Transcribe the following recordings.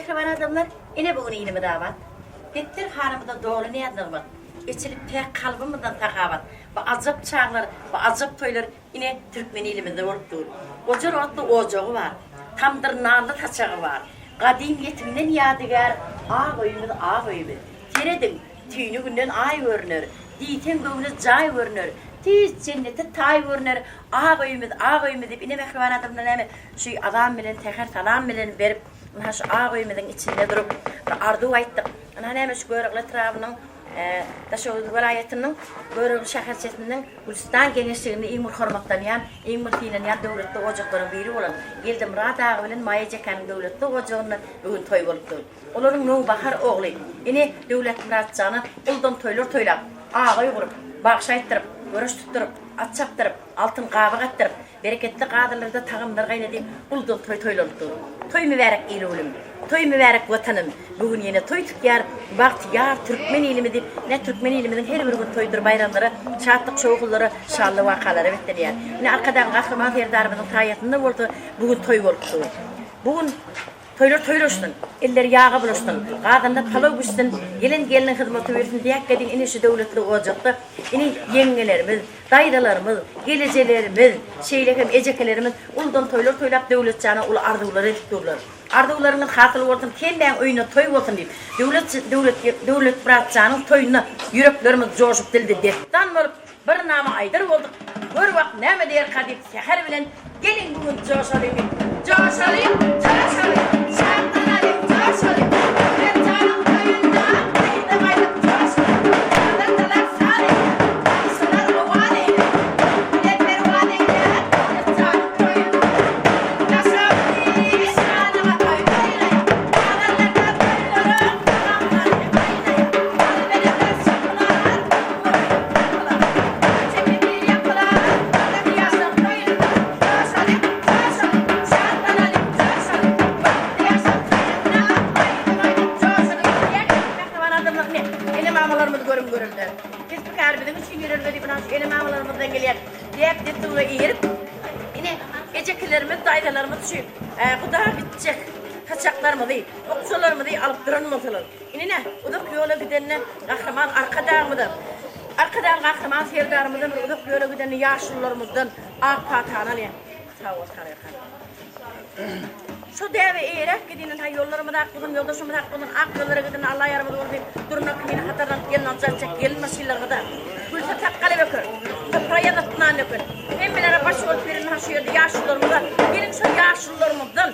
Mähriban adamlar, ine bu gün ilimiz abat. Depder hanamyzda doly näz-nygmat. Eçilip päk kalbymyzdan sahawat. Bu ajap çaglar, bu ajap toýlar ine türkmen ilimizde bolup dur. Ojar otly ojagy bar. Tamdyr nanly saçagy bar. Gadym ýetimden ýadygär ak öýümiz ak öýümiz. Serediň, tüýni günden aý görüner, Diýseň göwne jaý görüner, Tüýs jennete taý görüner, Ak öýümiz, ak öýümiz diýip, ine mähriban adamlar näme, şu azan bilen, säher salam bilen berip, ynha şu ak öýümiziň içinde durup, bir arzuw aýtdyk. Ynha näme şu Görogly etrabynyň, Daşoguz welaýatynyň Görogly şäherçesiniň Gülüstan geňeşliginde iň bir hormatlanýan, iň bir sylanýan döwletli ojaklaryň biri bolan Geldimyrat aga bilen Maýa ejekäniň döwletli ojagynda bu gün toý bolupdy. Olaryň nowbahar ogly, ene Döwletmyrat jana uldan toýlar toýlap, aga ýugrup, bagşy aýtdyryp, göreş tutduryp, at çapdyryp, altyn gabak atdyryp, bereketli gazanlarda tagamlar gaýnadyp, uldan toý toýlanyp dur. Toý mübärek il-günüm! Toý mübärek Watanym! Bu gün ýene toý tutýar bagtyýar türkmen ilimiz diýip, ine türkmen ilimiziň her bir güni toýdur, baýramlara, şatlyk-şowhunlara, şanly wakalara beslenýär. Ine Arkadagly Gahryman Serdarymyzyň saýasynda bolsa bu gün toý bolup dur. Bu gün Toýlar toýlaşsyn, eller ýaga bulaşsyn, gazanda palaw bişsin, gelen gelniň hyzmaty buýursyn diýäkgediň ine şu döwletli ojakda ine ýeňňelerimiz, daýzalarymyz, gelejelerimiz, şeýle hem ejekelerimiz uludan toýlar toýlap Döwletjana uly arzuwlar edip durlar. Arzuwlaryňyz hasyl bolsun, hemmäň öýünde toý bolsun diýip, Döwlet Döwlet Döwletmyratjanyň toýunda ýüreklerimiz joşup dilde dessan bolup, Bir nama aýdar bolduk, gör bak näme diýerka diýip säher bilen geliň bu gün joşalyň diýip joşalyň, joşalyň, şatlanalyň, joşalyň, Döwlet janyň toýunda aýdym aýdyp joşalyň, sazandalar saz eýlär, bagşylar owaz eýlär, bile perwaz eýlär Döwlet janyň toýunda. Daşoguz şanyňa toý toýlaýar, sazandalar toýlara tagamlaryny aýlaýar, alyberenler çykylar, Ene-mamalarymyzy görüň görelde. Kesbi-kär biziň üçin ýörelge diýip, ynha şu ene-mamalarymyzdan gelýän däp-dessura eýerip, ine, ejekelerimiz, daýzalarymyz üçin guda gitjek saçaklarymyzy, bukjalarymyzy alyp duran bolsalar. Ine, uzak ýola gidende Gahryman Arkadagymyza, Arkadagly Gahryman Serdarymyzdan bir uzak ýola gidende ýaşulularymyzdan ak patany alýan. Sag bol, Taryk han. Şu däbe eýeräk gidin, ynha ýollarymyz ak bolsun, ýoldaşymyz ak bolsun, ak ýollara gidin, Alla ýarymyz bolsun, durna kimin hatarlanyp gelin aljak çek gelin maşynlaryňyza. Gülse sakgaly böker, topraga ýazyp nan döker. Hemmelere baş bolup ýören ynha şu ýerde ýaşulularymyza, geliň şol ýaşulularymyzdan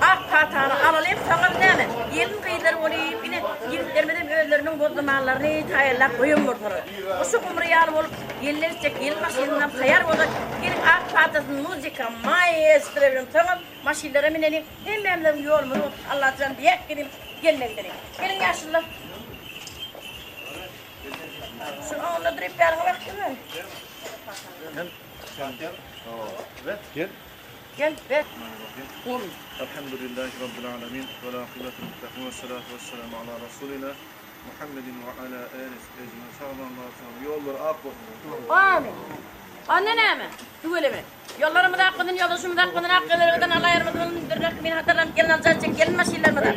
Ak patany alalyň, soňam näme, gelin-gyzlar bolup, ine, ýigitlerimizem özleriniň bozlamallaryny taýýarlap goýan bolsalar, guşy gumry ýaly bolup, gelne gitjek gelin maşynynam taýýar bolsa, geliň ak patasyny muzika maestro bilen soňam maşynlara mineliň, hemmämiziň ýolumyz bolsun, Allajan diýäk geliň, gelne gideliň. Geliň ýaşulular. Şuny oňuna duryp ýaryňa wagt ber. Gel. Gel, ber. Elhamdülillahi Rabbil alemin vel akibetul muttakin ve salatu ve selamu ala Rasulina Muhammedin ve ala alihi ecmain. Sag boluň, bar boluň. Ýollar ak bolsun. Amin. Onda näme? Tüweleme. Ýollarymyz ak bolsun, ýoldaşymyz ak bolsun, ak ýollarymyzdan Alla ýarymyz bolsun, dürnek kimin hatarlanyp gelin aljak çek gelin maşynlarymyza.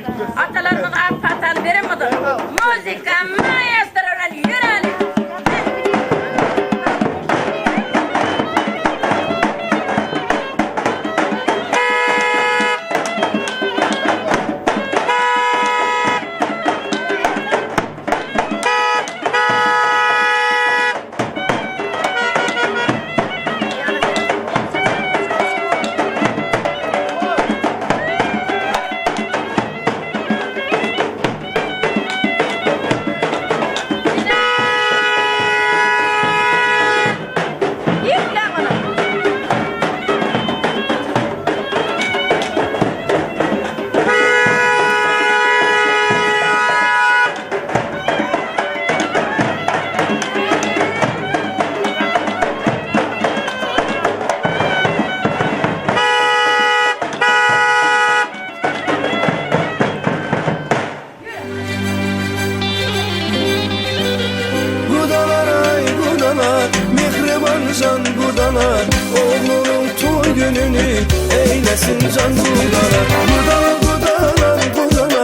Atalarymyz ak patany beren bolsa, muzika maestro bilen ýöräliň. Gudalar aý gudalar, mähriban jan gudalar, Oglunyň toý gününi eýlesin jan gudalar. Gudalar, gudalar, gudalar.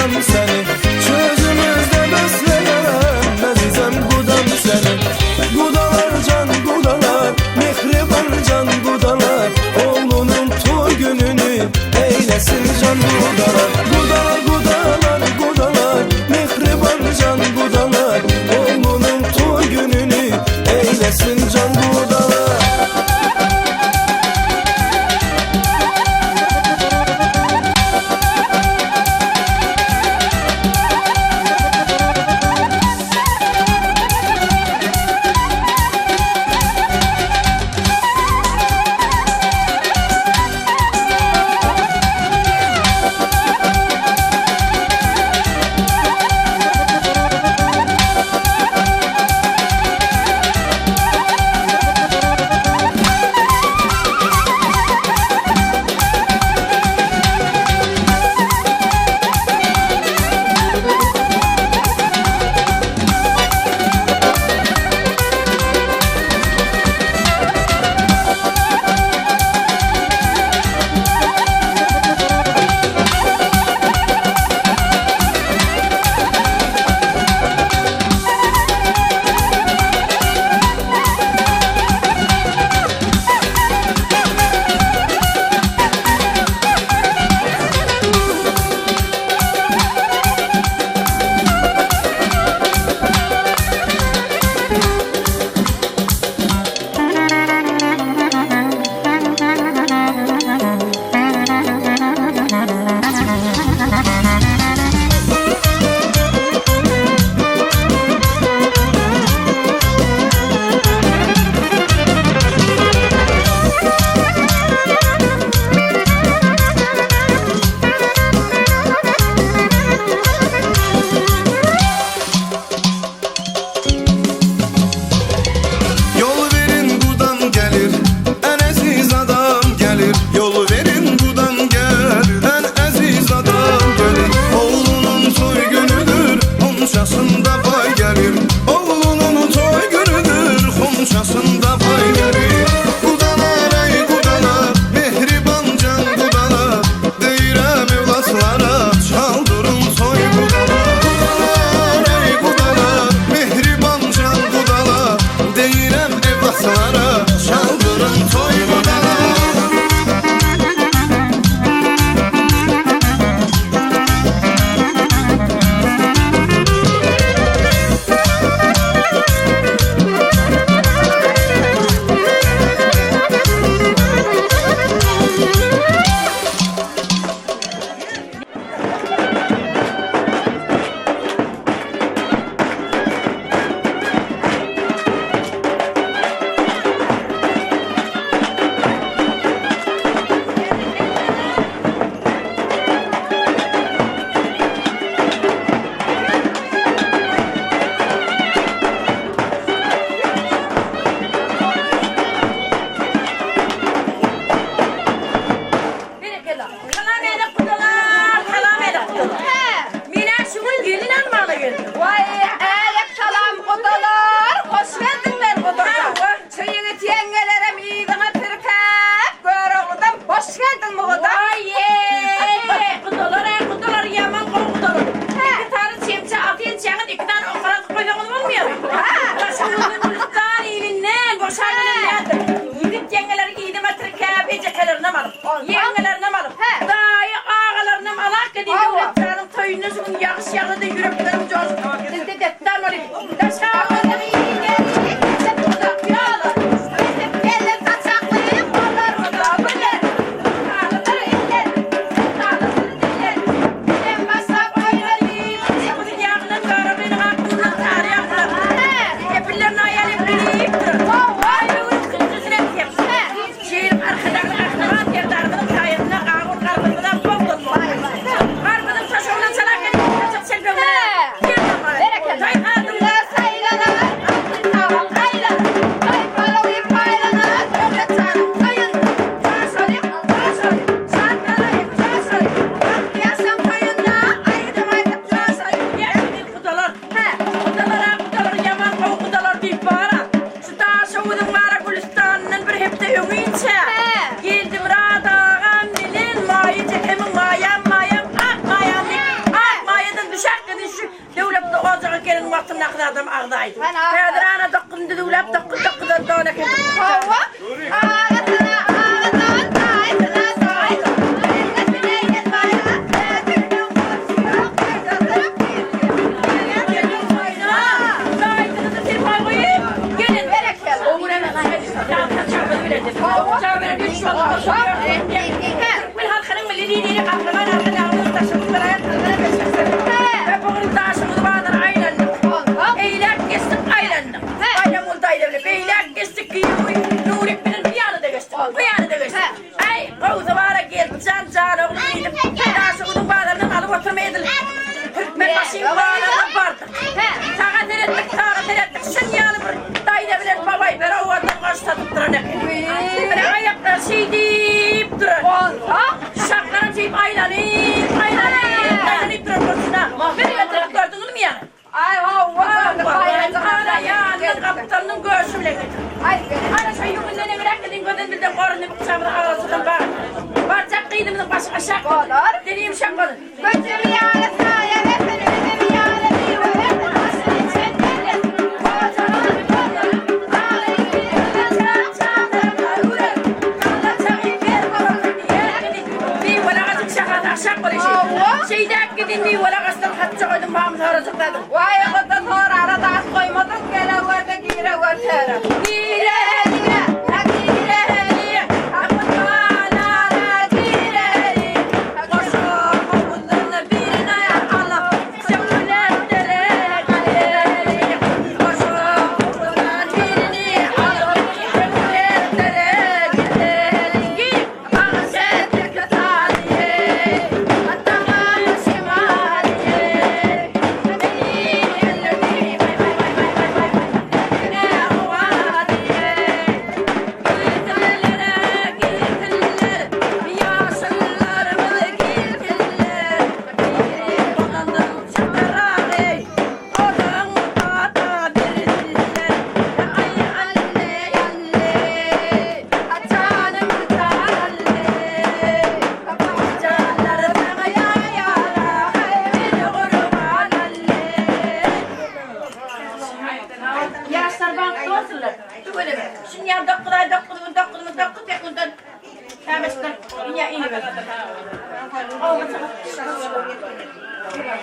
gudam seni. Çözümüzde besleyen azizem gudam seni. Gudalar can gudalar, mihriban can gudalar. Oğlunun toy gününü eylesin can gudalar. Gudalar gudalar gudalar, mihriban can gudalar. Oğlunun toy gününü eylesin can gudalar. Yol verin budan gelir, en aziz adam gelir. Yol verin budan gelir, en aziz adam gelir. Oğlunun toy günüdür, honçasında pay gelir. Oğlunun toy günüdür, honçasında pay gelir. Budalar ey budalar, mehriban can budalar. Deyirəm evlatlara, çaldırın toy budalar. Budalar ey budalar, mehriban can budalar. Deyirəm evlatlara, çaldırın toy budalar. Berekella. Salam eýle gudalar, salam eýle gudalar. Menä şu gün gelin almagyna geldim. Waý, älek salam gudalar, hoş geldiňler gudalar. Şu ýigit ýeňňelerem yzyňa tirkäp, Görogludan hoş geldiňmi guda? Waý, gudalar, eý gudalar, ýaman gowy gudalar. Iki sany çemçe atynçaňyz, iki sany okara atyp goýsaňyz bolmaýarmy? Daşyňyzy Gülüstan ilinden boşadylan ýadyr. Ýigit ýeňňeleri yzyma tirkäp, ejekelerinem alyp, ýeňňelerinem alyp, daýy agalarynam alak diýip, Döwletjanyň toýunda şu gün ýagyş ýagdy-da ýüreklerim joşup, dilde destan bolup, daşa astyndaky zadam agzaýdy. Sen agza. Häzir ana dokuzyn düzüwläp dokuz dokuzdan don eken. Hawa. Agasyna agadan, daýysyna daýy. Daýysyny telefon goýup, gelin. Berekella. Türkmen halkynyň Milli Lideri Gahryman Arkadagymyz Daşoguz welaýat halkyna berşekdir. We bu gün Daşoguz bazary aýlandyk. Eýläk geçdik aýlandyk. Baýramgül daýza bilen beýläk geçdik Giýewi Nurik bilen bu ýana-da geçdik, bu ýana-da geçdik. Aý, gowsy bara Geldijan jan oglum diýdim. Daşoguzyň bazaryndan alyp oturma edil Türkmenbaşyň bazaryna bardyk. Saga seretdik, saga seretdik, şun ýaly bir daýza bilen babaý bir owadan goş satyp duran eken. Bir aýaklary şeýdip duran. Şaklaram şeýdip aýlanyp, aýlanyp, aýlanyp duran bolşuna. Bir getirip gördüňizmi ýaňy? Aý, hawa, gördük, baýrajyk Ana, ýanynyň gapdalynyň göşi bilen getirip. Ana, şo ýüňünden eňräk gidin gözel bilden goruny bukjamyzy agajydan bar. Barjak gyzymyzyň başy aşak. Bolar. Dili ýumşak bolar. Göçüm ýaly saýa bersin, üzüm ýaly miwe bersin, başyny çen bersin, gojalan bolar. Waý, oguldan sorara zat goýmadyň, gele gör-de, gire gör töre. Gireliň, ha gireliň, ha gurbanara gireliň. Goşa howuzdan birini alyp, söwletlere gireliň. Goşa howuzdan birini alyp, söwletlere gireliň. Ýaşlar bagtly bolsunlar. Tüweleme. Şunýan 9 aý 9 gün 9 gün 9 sekundan Tämeşden dünýä iniber.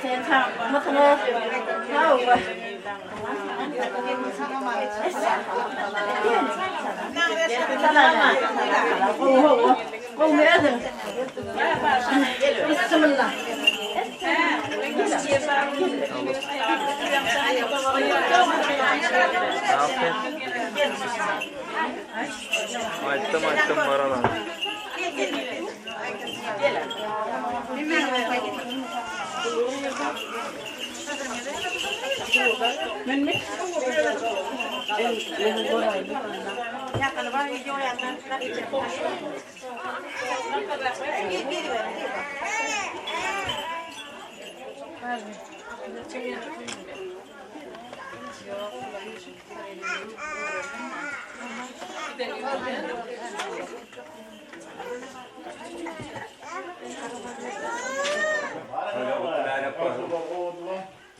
Sen sag bolmasyňyz. Sag bol. Gowy özüň. Bismillah. Aýtdym aýtdym baralan.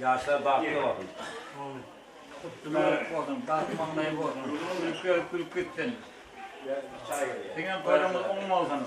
Ýaşlar bagtly bolsun. Mübärek bolsun, bagty maňlaýy bolsun. Gülüp gelip gülüp gitsin. Siňem toýlaryňyz oň bolsun.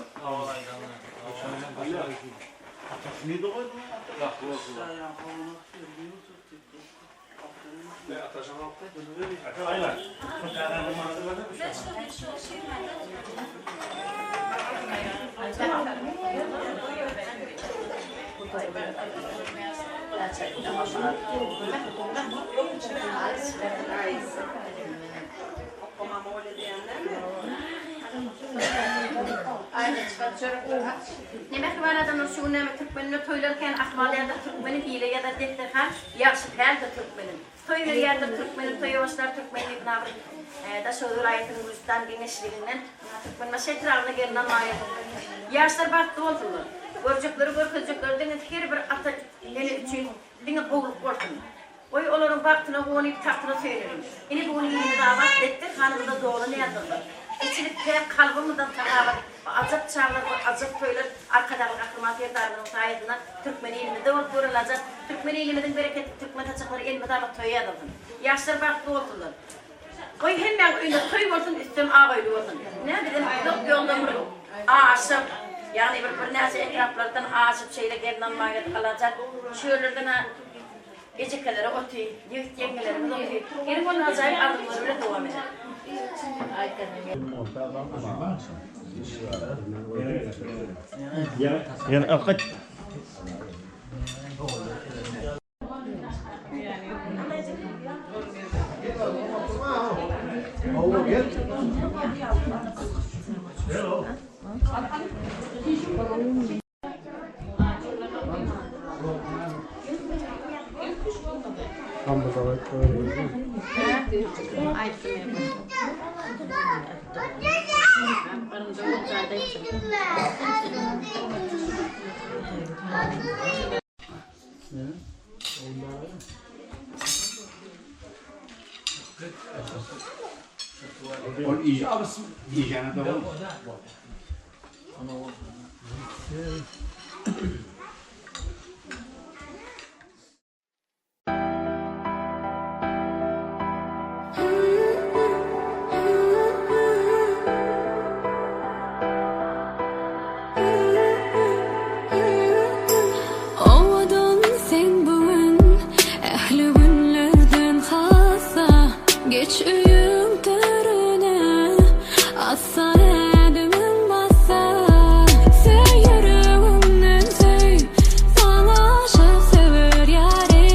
Ne mähriban adamlar şu gün näme türkmeninde toýlar kän ahmal ýazyr türkmeni hile ýazar desterhan ýagşy päldir türkmeniň toý berýändir türkmeniň toýa başlar türkmen diýip nabr Daşoguz welaýatynyň Gülüstan geňeşliginden Türkmenbaşy etrabyna gelin almaga geldim. Ýaşlar bagtly bolsunlar. Görjekleri görkezjekleri diňe her bir ata ene üçin diňe gowluk bolsun. Goý olaryň bagtyna guwanyp tagtyna söýüneliň. Ine bu gün ilimiz abat, desterhanymyzda doly näzlyklar. Eçilip päk kalbymyzdan sahawat, bu ajap çaglar, bu ajap toýlar Arkadagly Gahryman Serdarymyzyň saýasynda türkmen ilimizde bolup dur Alajan. Türkmen ilimiziň bereketi türkmen saçaklary elmydama toýa ýazylsyn. Ýaşlar bagtly bolsunlar. Goý hemmäň öýünde toý bolsun üstem ak öýli bolsun. Nä bizem uzak ýoldan bir aşyp, ýagny bir birnäçe etraplardan aşyp şeýle gelin almaga geldik Alajan. Şu ýerlerden-ä Ejekeleri oty, ýigit ýeňňelerimiz oty. Geliň onda ajaýyp arzuwlar bilen dowam edelim. Ýene alkaç. Owadan sen bu gün ähli günlerden hassa Geç öýüň törüne Assa ädimiň bassa Söý ýüregiňden söý Saňa aşyk söwer ýary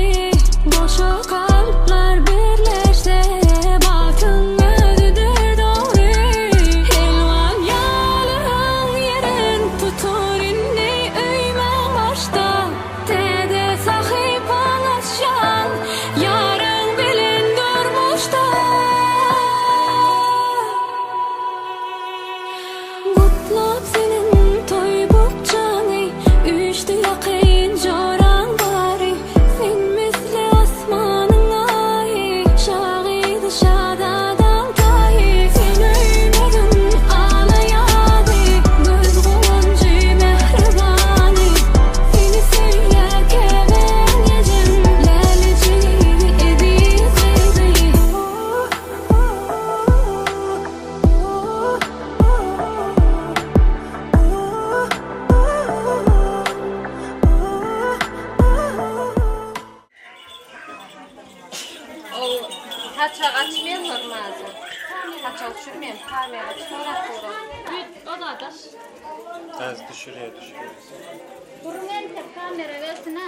Goşa kalplar birleşse Bagtyň özüdir dogry Elwan ýalyň ýerin tutar indi öýmäň başda Täze sahypaň açýan Ýaryň bilen durmuşda. Gutlap seniň toý bukjaňy, Üýşdi ýakyn joraň bary. Sen misli asmanyň aýy, Şa gyzy şazadaň taýy. Sen öýmegiň ala ýazy, Göz guwanjy mähribany. Seni söýýär käbäň ejem, Lälejigi eziz gyzy. Saçak açmaýan normalde. Saçak düşürmeýän kamera çykarak duran. O da daş. Az düşürýär, düşürýär. Durun entek kamera gelsin ha.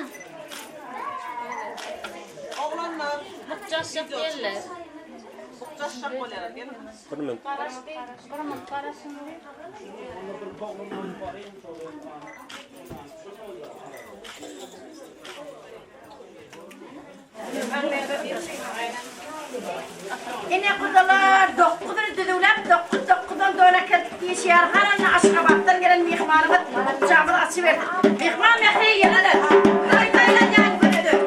Oglanlar Bukjaşjak diýerler. bukjaşjak bolýarlar geliň. Bir minut. Bir minut garaşyň. Ene gudalar dokguzyny düzüwläp dokguz dokguzdan dona keldik diýişýär. Haranda Aşgabatdan gelen myhmanymyz bukjamyzy açyberdi. Myhman mähri ýene-de toý toýlanýan günüdir.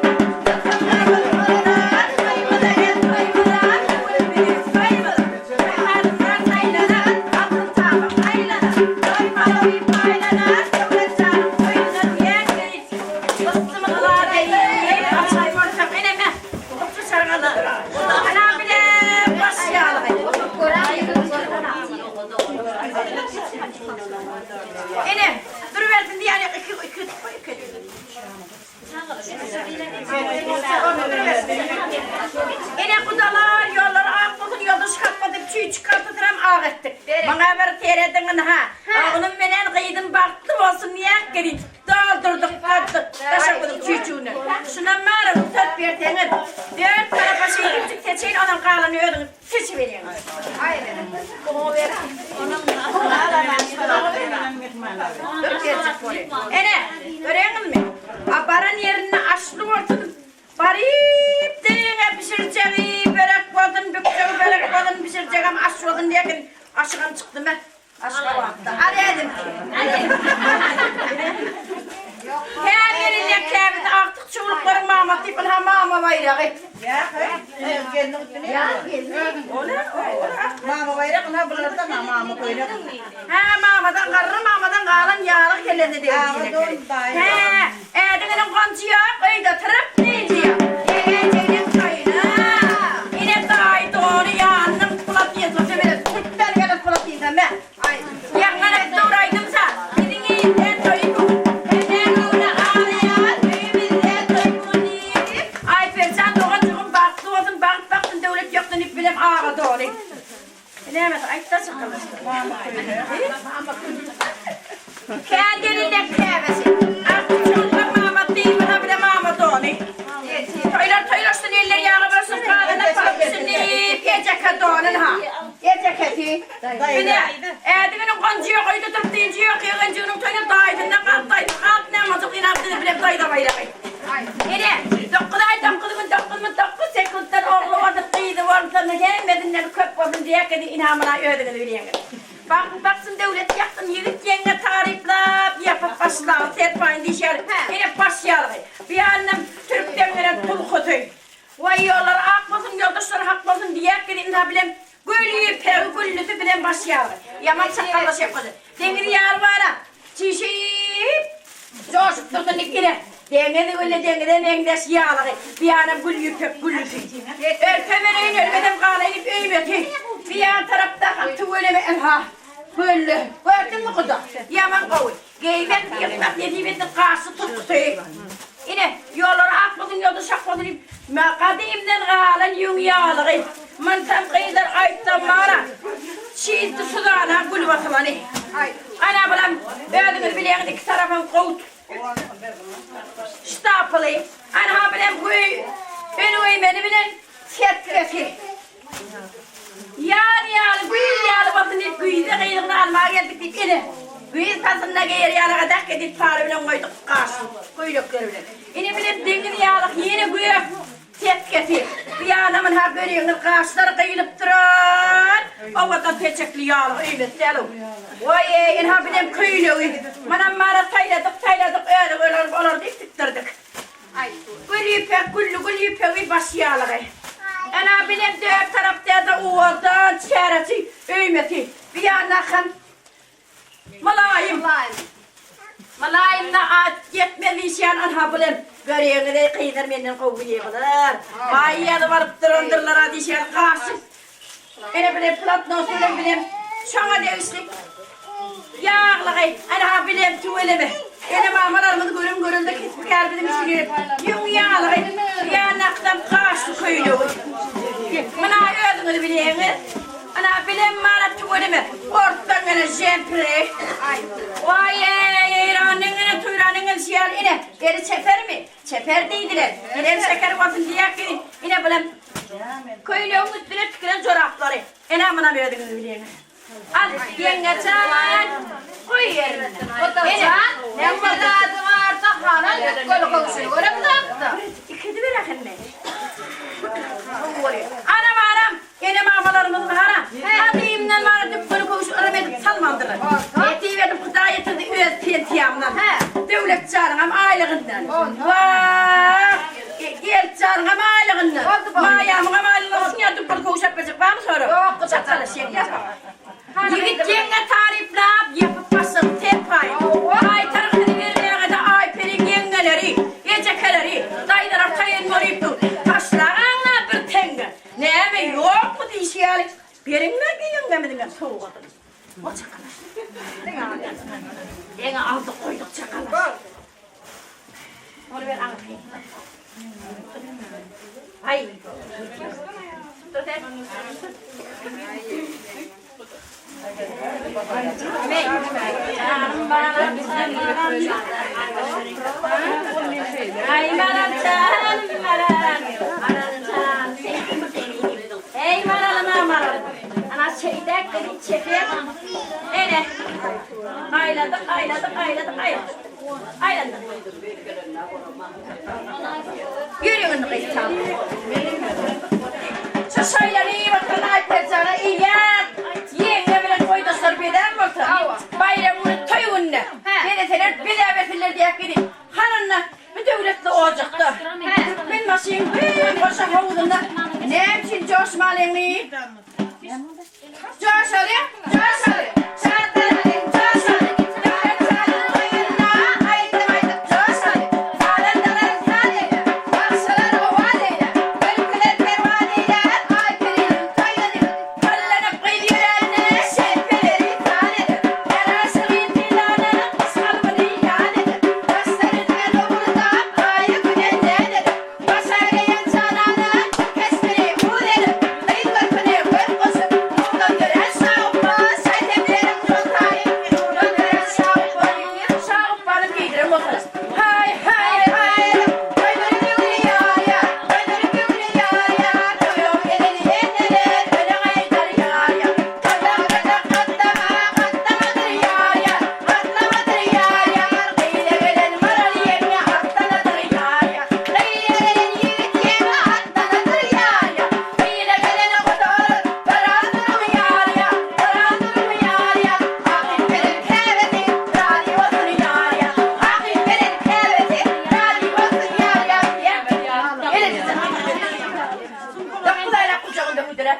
Ene, durubersin diýýän iki iki iki. Ene gudalar ýollary ak bolsun ýolda şykatmadyk çüý çykartdyram ak etdik. Maňa bir serediň ynha. Oglum menen gyzym bagtly bolsun diýäk gelin. Doldurdyk gaçdyk daşagyzyň çüýçügine. Şunam bara rugsat berseňiz dört tarapa şeýdipjik seçeýin onam galanyny özüňiz seçiberýäňiz. Ene, göreňizmi? A baran ýerinde aşly bolsun, baryp diňe bişirjegi börek bolsun, bükjegi börek bolsun, bişirjegem aş bolsun diýerken, aşygam çykdy me. Aşgabatda. Al ädimki. Käbirinde käbisi agtyk çowluklaryň mamlasy. Mama diýip ynha mama baýragy. Ýa heý, gelniň üstüne. Ýa gelni. Mama baýrak ynha bularda mama köýnek. Hä mamadan garry mamadan galan ýalyk kellesine degip Aga diýen don ekeni. daýy. Hä, ädiginiň gonjy ýok, öýde oturyp dynjy ýok. Ýegenjiginiň toýuna ine daýy dony ýanynyň polatinçasy bilen türkmen gelen polatinça me. Ýaňlanyp dur aýdym-saz, biziň ilde toý bu gün. Hemme göwne aglaýar, öýümizde toý bu gün diýip. Aýperjan doganjygym bagtly bolsun, bagt baksyn, döwlet ýoksun diýip bilem aga dony. Näme aýtda çykylyşdy. Kär gelinleň käbesi. Artyk mama diýip bile mama dony. Toýlar toýlaşsyn, eller ýaga bolsun, gazyna palyp diýip, ejeke donun ha. Ejekesi. Bile, ädiginiň gonjy ýok, öýde durup dynjy ýok, ýegenjiginiň toýuna daýysyndan galyp daýysy galyp näme boljak ynam bizi bile daýza baýragy. Ine, 9 aý 9 gün 9 minut 9 sekuntdan ogly bolsun, gyzy bolsun, hemmesinden köp bolsun diýäkedi ynamyna özüňiz bilýäňiz. Bagt baksyn döwlet ýaksyn ýigit ýeňňe taryplap ýapyp başlagy serpaýyn diýşi ýaly ine baş ýalygy. Bu ýanynam türkden gelen tulkusy. Waý ýollary ak bolsun ýoldaşlary hak bolsun diýäkgedi ynha bilem Gül ýüpegi güllüsi bilen baş ýaly. Ýaman çakganlaşyp ýapyşdy. Deňiz ýaly bara, çişip, joşup dursun diýip ine, deňiz güli deňize meňzeş ýalygy, bir ýanam gül ýüpek güllüsi. Ölsem öleýin, ölmesem galaýyn diýip öýmesi. Bir ýan tarapdakam tüweleme ynha, gölli. Gördüňmi guda, ýaman gowy. Geýmek, ýyrtmak nesip etsin gaşly turkusy. Ine, ýollary ak bolsun, ýolda şak bolsun diýip, gadymdan galan ýüň ýaglygy. Myntam gyzlar aýtsam bara, çizdi suzana gül basylany. Ana bulam özüňiz bilýäňiz iki tarapam gowut. Ştapyly. Anha bilem göý, öňügeýmeni bilen setgesi. Ýaz ýaly, güýz ýaly bolsun diýip, güýzde gyzygyny almaga geldik diýip, ene, güýz paslynda geýer ýalyga däk edip pary bilen goýduk, gaş, köýnekleri bilen. Ene bilen deňiz ýaly ýene gök setkesi, bu ýana munha göreňiz gaşlar gyýylyp duran, owadan peçekli ýalyk öýmesi däl-ow. Waý-eý, ynha bizem köýnegi, munam mana saýladyk, saýladyk, özi olar bolar diýip tikdirdik. Gül ýüpek, gülli gül ýüpegi baş ýalygy. Ene bilen dört tarapda-da owadan çäresi, öýmesi. Bir ýanakam mylaýym. Mylaýymda at ýetmez diýişýän anha bilen göreýiňiz-eý gyzlar menden gowy bilýär. Baý ýazyp alyp durandyrlar-a diýişýän gaşy. Ene bilen platnosy bilen bilem şoňa degişli ýaglygy ynha bilem tüweleme. Ene mamalarymyz görüm görelde kesbi-kär biziň üçin gerek. Ýüň ýaglygy ýanakdan gaşly köýnegi. Muna özüňiz bilýäňiz. Ynha bilem mana tüweleme orsdan gelen jempiri. Waý-eý Eýranyň ene Tuýranyň gelşi ýaly ene eli çepermi? Çeper diýdiler. Gelen şeker bolsun diýäkgini ine bilem Köýnegiň üstüne tikilen joraplary. Ene munam özüňiz bilýäňiz. Al, ýeňňe jan, goý ýerine. Ene, näme zady barsa halal dükgeli köwşüni göremzokda. Ikidi ber ahemme. Anam, anam, ene-mamalarymyz bar-a, gadymdan bäri dükgeli köwşi yrym edip salmandyrlar. Nesip edip Hudaý ýetirdi öz pensiýamdan. Döwlet janyňam aýlygyndan. Wah! Geltjanyňam aýlygyndan, Maýamyňam aýlygyndan şuň ýaly dükgeli köwüş alyp berjek barmy sora? Ýok, çakalaş ýeňňe. Ýigit ýeňňe taryplap, ýapyp başlady serpaýyny. Gaýtargysyny bermäge-de Aýperiň ýeňňeleri, ejekeleri, daýzalar taýyn bolyp dur. Taşlagaň-a bir teňňe. Näme, ýokmy diýşi ýaly, beriň-le ýeňňemiziňem sowgadyny. O çakalaş. Deňe aldyk goýduk çakalaş. Ony ber aňyrky. Aý. Dur sen. Ay maral can maral maral can Ey maralım maral. Ana şeydek dedi çeker. Ene. Ayladık ayladık ayladık ayladık. Aýlandyr. Ýörüň indi gyz çal. Şu şaýlary iýip oturan Aýperjana iýýän ýeňňe bilen boýdaşlar bezän bolsa, baýram güni, toý gününe bezeseler bezäbersinler diýäk gidip, hanynda bu döwletli ojakda. Bagşyň bir goşa howzunda näme üçin joşmalyňy? Joşalyň, joşalyň, şatlanalyň, joşalyň. Döwlet şanyň toýunda aýdym aýdyp joşalyň. Sazandalar saz eýlär, bagşylar owaz eýlär, Gülküler perwaz eýlär, Aýperiniň toýuny. Pallanyp gyz ýörände şelpeleri san eder. Ýaraşygy pylana gyş kalbyny ýan eder. Daşlary dowurdap Aýa Güne näz eder. Başa geýen janana keşbini hur edip, Gyz görküne görk goşup, nurdan dörän Şagupba, Şaý-sepleriň soltany, nurdan dörän Şagupba. Şagupbany geýdiren bolsalar, Haý, haý, haý, Toýlary böwri ýarýar, toýlary böwri ýarýar, Toýa gelen eneler öne gaýdar ýarýar. Toýda gyza gatlama, gatlamadyr ýarýar, gatlamadyr ýarýar, Gyza gelen maral ýeňňe atlanadyr ýarýar. Gyza gelen ýigit ýeňňe atlanadyr ýarýar. Gyza gelen gudalar biraz duruň ýarýar, biraz duruň ýarýar, Hakyt gelen käbesi razy bolsun ýarýar. Hakyt gelen käbesi razy bolsun ýarýar. Dokuz aýlap gujagynda güdüräp.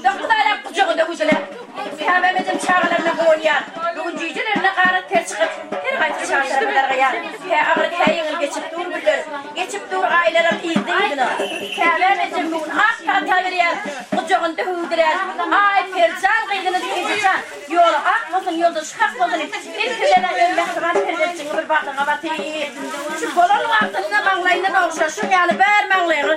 Dokuz aýlap gujagynda güdüläp. Käbäm ejem çagalaryna guwanýar. Bu gün jüýjelerine ganat per çykyp, her haýsy çaşyra dargaýar. Kä agyr, kä ýeňil geçip dur günler. Geçip dur aýlaram yzly-yzyna. Käbäm ejem bu gün ak pata berýär, gujagynda hüwdürär. Aý, Perjan gyzyny Ejejan, ýoly ak bolsun, ýoldaşy hak bolsun diýip, ilki bilen-ä öz mähriban perzentjigiňi bir bagryňa basyp, şu bolan wagtynda maňlaýyndan ogşaşyň ýaly bär maňlaýyňy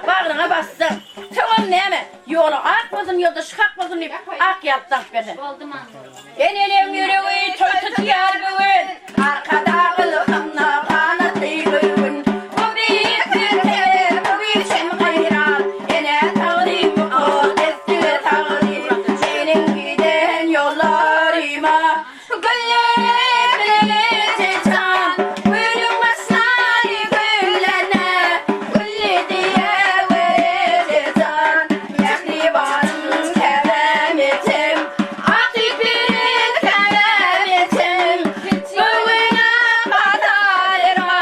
bagryňa bassaň, soňam näme, Ýoly ak bolsun, ýoldaşy hak bolsun diýip, ak ýalyk daňyp berse. Eneleň ýüregi toý tutýar bu gün, Arkadag ylhamda ganatly göwün. Bu beýik mertebe, bu güýçem gaýrat, Enä tagzym, mukaddeslige tagzym. Meniň giden ýollaryma Güllük Ejejan, gülüň başlary güllene, Gülli diýewer Ejejan, mähribanym käbäm ejem, Ak ýüpek käbäm ejem, Göwün akadar erma,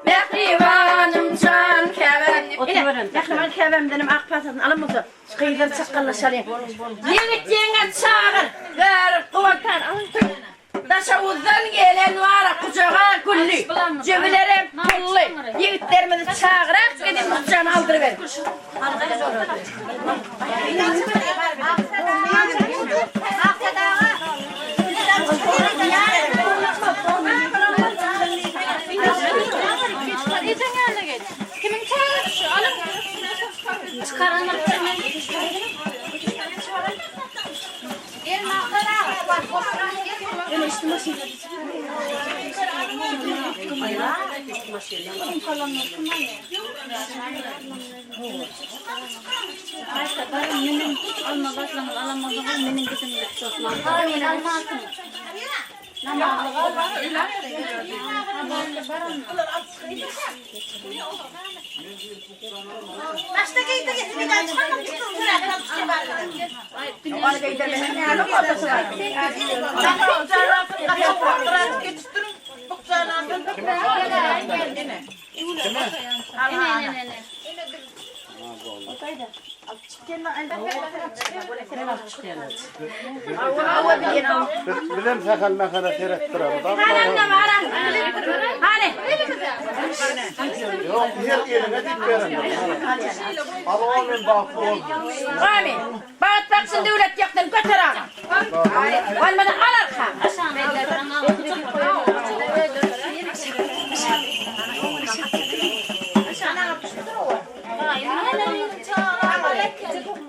mähribanym jan käbäm. Ine, mähriban käbämdenem ak patasyny alan bolsa, Gyzlar çakganlaşalyň. Ýigit ýeňňe çagyr. Gör, guwantan. Daşoguzdan gelen bar, gujaga gülli. Jübülerem pully. Ýigitlerimizi çagyrak gidip bukjany aldyryber. Kimiň çagasy? Alyň. Bizem sähel mähele seretdireli. Hany. Ýok, her eliňe diýip berendir. Al o men bagtly boldum. Amin. Bagt baksyn döwlet ýakdan göter aga. Bolmasa al arka.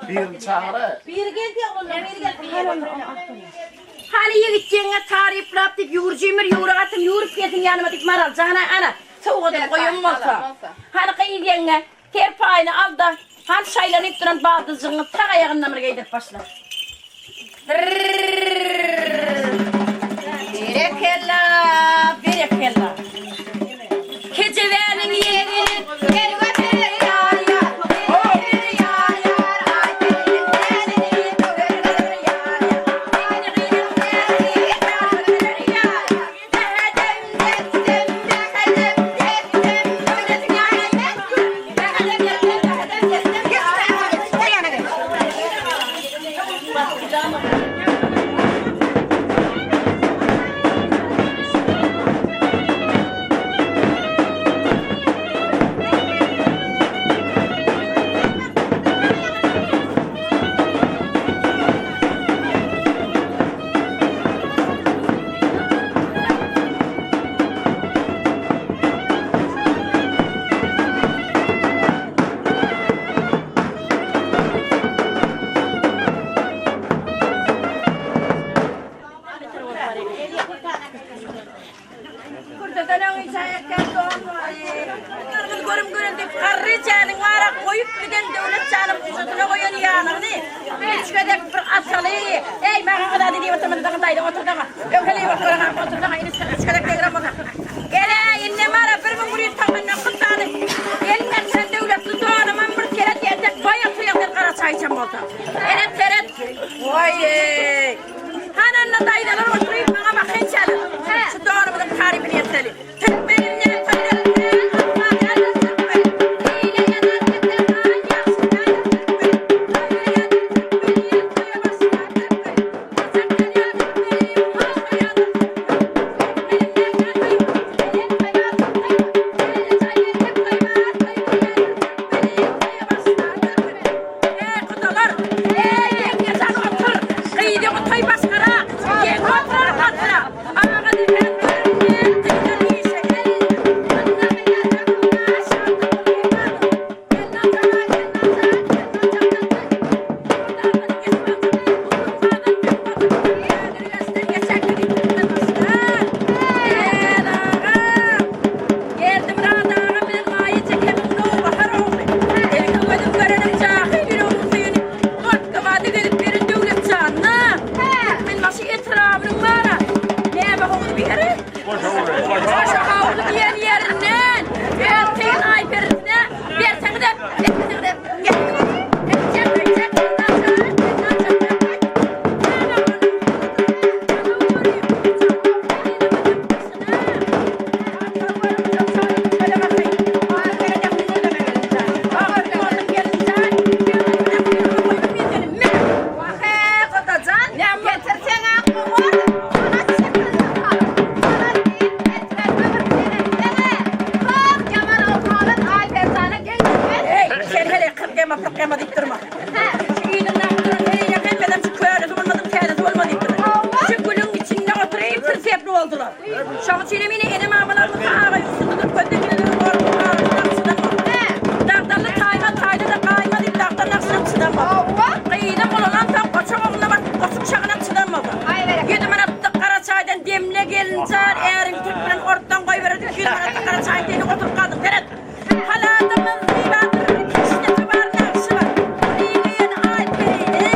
Birini çagyr. Biri geldi oglanlar, biri geldi. Hany ýigit ýeňňe taryplap diýip ýüwürjimir ýüwrük atym ýüwrüp gelsin ýanyma diýip Maral jana ana sowgadyny goýan bolsa. Hany gyz ýeňňe serpaýyny al-da, hany şaýlanyp duran baldyzjygyňy sag aýagyndan bir geýdirip başla. Berekella, berekella. Kejebäniň ýegeni gel göter ýar-ýar, gel göter ýar-ýar. bolsaň. Ene seret. Waý-eý. Hany onda daýzalar oturyp maňa bakyn çalyň. Şu donumyzyň tarypyny ýetireli. Türkmenimden toýlar asman ýazyr türkmen. Hile ýazar bizde han ýagşy ýazyr türkmen. Toýla ýazyr türkmenim toýa başlar türkmen. Saçak ýazýar türkmenim hoşa ýazyr türkmen. Türkmenimden toý belent toýa toý Belli çaý berjek toý bar toýla ýazyr türkmenim toýa başlar türkmen. Eý gudalar, eý ýeňňejan otur, gyzy toý başgarak, ýeňňe oturar gatyra. Aga diýen görünýän gyzlar işe gel. Anna gyýa hökümdar şanly gulýan. Gelnajar, gelnajar, gelnajardan gel. Gurdardan geçmejek, uzyn sazdan çykmajak. Häzir geçden geçenleri türkmen başlar. Gel agam. Geldimyrat agam bilen Maýa jekemiň nowbahar ogly. Ilki gözüm görenim jahyl ýüregimiň söýeni Moskawada gezip ýören Döwletjanyna. Türkmenbaşy etrabynyň bara näme howzy bir ýeri? Goşa howzy diýen ýerinden öz tegin Aýperisine berseňizem, bermeseňizem gelsin. Şoň üçinem ine ene-mamalarymyz aga ýurtunda durup gözden gidenleriň gorkup arasyna çydamaz. Dagdanly taýma taýda-da gaýma diýip dagdan nagşyna çydamaz. Gyzam ulalansoň goçak ogluna basyp goçuň şagyna çydamaz. Ýüzi manatlyk gara çaýdan demle gelinjan äriň türk bilen ortdan goýbererdi 200 manatlyk gara çaýyň teýine oturyp galdyň seret. Halatymyz zybadyr, keşdesi bar, nagşy bar. Muny geýen Aýperine.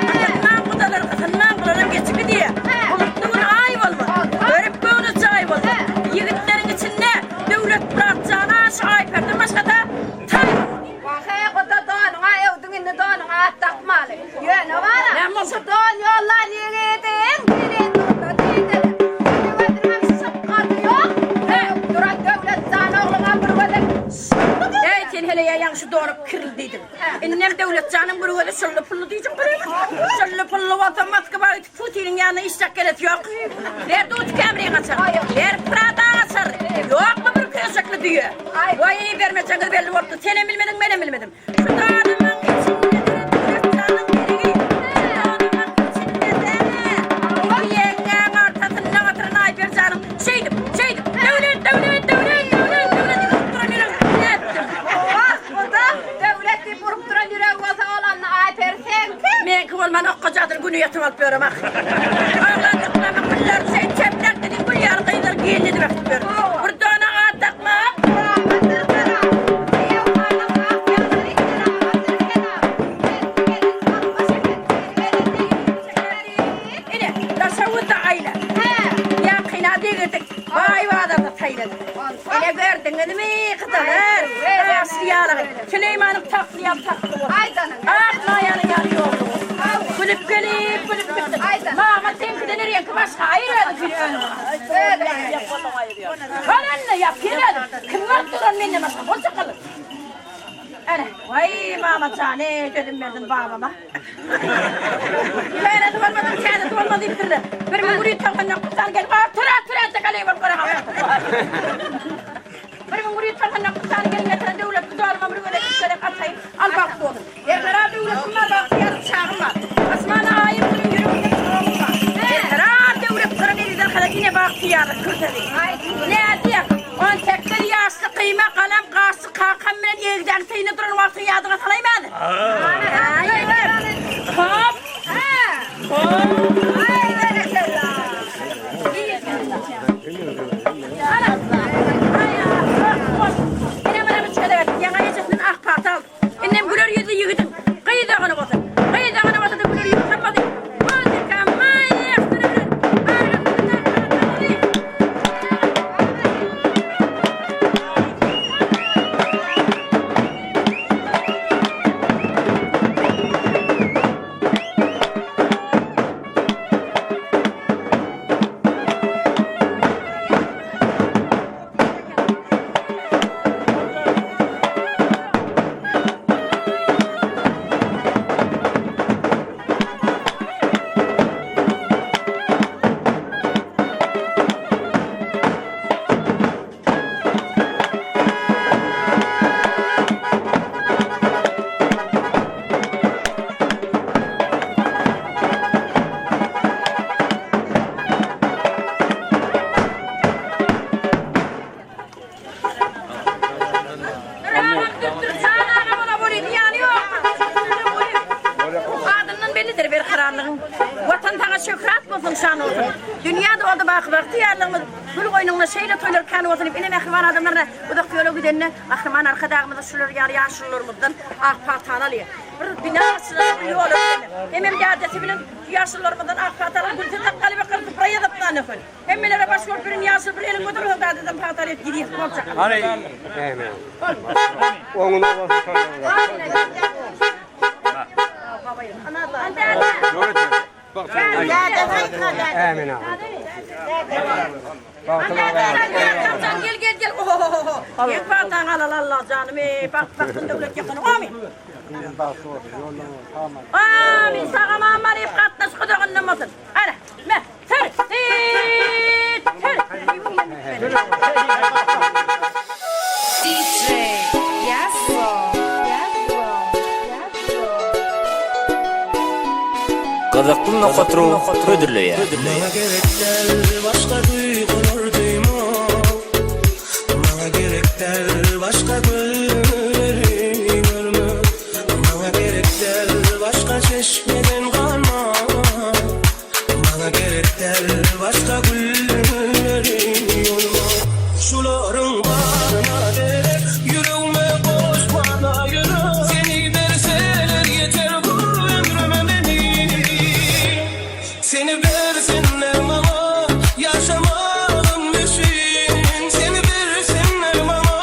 Gysynmaň gudalar, gysynmaň, bularam geçip gidýär. Bulutly gün aý bolmaz, görüp göwni jaý bolmaz. Ýigitleriň içinde Döwletmyrat jana şu Aýperden başga-da taý bolmaz. Wah-eý, guda donuňa öwdüň, indi donuňa at dakmaly. Ýöne bara, şu don ýollan ýigidiň biri durda diýdiler. Indi gözüniňem şykgady ýok. Öwüp duran Döwlet jan ogluňam bir gözi şylly diýdiler. Äý, sen heleýe ýaňşy donup kirli diýdiň. Indem Döwlet janyň bir gözi şylly pully diýjek bolýarmy? Şylly pully bolsa Moskwa gidip Putiniň ýanyna işjek gelesi ýok. Ber Duty Camry-ňi açar. Ber Prada-ňy açar. Ýokmy bir köşekli düýe? Waý, bermejegiňiz belli bolupdy. Senem bilmediň, menem bilmedim. Şu danymyň içinde-de Döwletjanyň geregi, şu danymyň içinde-de ýeňňäň ortasynda oturan Aýperjanyň şeýdip, şeýdip, Döwlet, Döwlet, Döwlet, Döwlet, Döwlet diýip urup duran ýüregi nätdim? Wah, bu-da Döwlet diýip urup duran ýüregi bolsa, ol onda Aýperi seňki. Meňki bolman okgajadyr güni ýatyp alyp ýörem ah. Oglan yklamyň gülleri şeý çeplek diýip gül ýaly gyzlar gelin edip äkidip ýör. Bir dona at dakmak. Keramatdyr keramat. Eýewhanyň ak ýaglary keramatdyr keramat. Geldi gelin salmaş eken, gelende ýüzüni çeker diýip. Ine, Daşoguzda aýla. Ýakyna degirdik, baý bazarda saýladyk. Ine gördüňizmi, gyzalar, Daşly ýalygy. Süleýmanyň tagtly ýaly tagtly bolsun. Ak maýanyň ýaly ýolly bolsun. Gülüp gelip, gülüp gitsin. Mama seňkiden reňki başga, aýyr özüňkini özüň. Hany indi, ýap gel özüň. Kim baryp duran menden başga, bol çykaly. Ene, waý mama jan, eý dözüm berdim babama. Känesi bolmadyň, känesi bolmaz diýipdirler. 1199 sany gelip, otur, otur, entek aleý bolup görä. 1199 sany gelin getiren döwletli dolyma bir gezek, iki gezek ataýyn, al bagtly bolsun. Berkarar döwletim bar, bagtyýar çagym bar. Asmana aýym kimin ýüregimde çyragym bar. Berkarar döwlet gyran elinden hala ine bagtyýarlyk kürsedi. Nädýäň? 18 ýaşly gyýma galam gaşly kakam bilen egdäň teýinde duran wagtyňy ýadyňa salaýma häzir. Hop! Hop! Indem güler ýüzli ýigidiň gyz dogany bolsun. Gyz dogany bolsa-da güler ýüz tapmady. Muzika maestro bilen arasynda galmaly. şöhrat bolsun, şan bolsun. Dünýä doldy baky bagtyýarlygymyz, gül goýnunda şeýle toýlar kän bolsun diýip, ene mähriban adamlaryna uzak ýola gidende Gahryman Arkadagymyza şular ýaly ýaşulularymyzdan ak patany alýar. Bir bina açylanda, bir ýola gidende. Hemem dädesi bilen şu ýaşulularymyzdan ak pata alan gülse sakgaly bir gyr supra ýazyp nöhün. Hemmelere baş bolup birini ýaşul bir elin göterse dädeden pata alyp gidýär boljak. Hany. Oňuna bolsun. Amin. Gel gel gel. Ohohoho. Gel pataň alal Allah janym. Ey bak baktyn döwlet ýakyn. Amin. Amin. Sag aman baryp gatnaş gudagyndan bolsun. Ana, me, sür. Sür. DJ Yasso Yasso Gyzykly nokat ru hödürleýär. Maňa gerek däl başga duýgular duýmak Maňa gerek däl başga gülleri görmek Maňa gerek däl başga çeşmeden ganmak Maňa gerek däl başga gülleri ýolmak Şularyň baryna derek ýüregime goşmana ýürek Seni berseler ýeter bu ömrüme meniň Seni bersinler maňa ýaşamagym üçin Seni bersinler maňa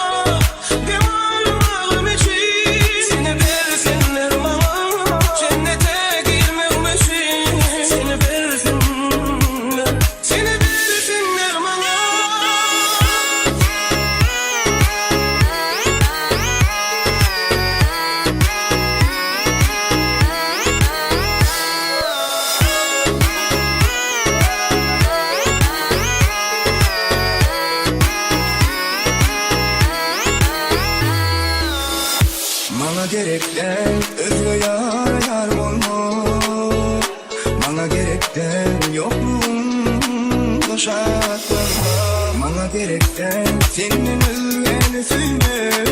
dem almagym üçin Seni bersinler maňa jennete girmegim üçin Seni bersinler Seni bersinler maňa. Maňa gerek däl özge ýara ýar bolmak Maňa gerek däl ýoklugyňda şatlanmak Maňa gerek däl senden özgäni söýmek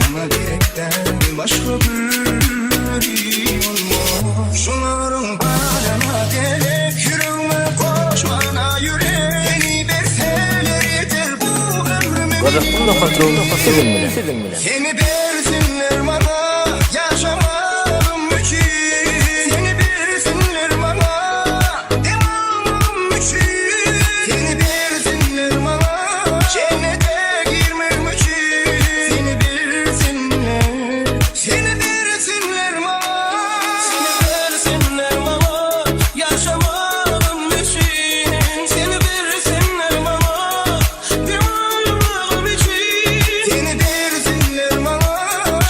Maňa gerek däl başga biri bolmak Şularyň baryna derek ýüregime goşmana ýürek Seni berseler ýeter bu ömrüme Gyzykly nokat ru siziň bilen. Siziň bilen. Seni bersinler maňa ýaşamagym üçin Seni bersinler maňa dem almagym üçin Seni bersinler maňa jennete girmegim üçin Seni bersinler Seni bersinler maňa Seni bersinler maňa ýaşamagym üçin Seni bersinler maňa dem almagym üçin Seni bersinler maňa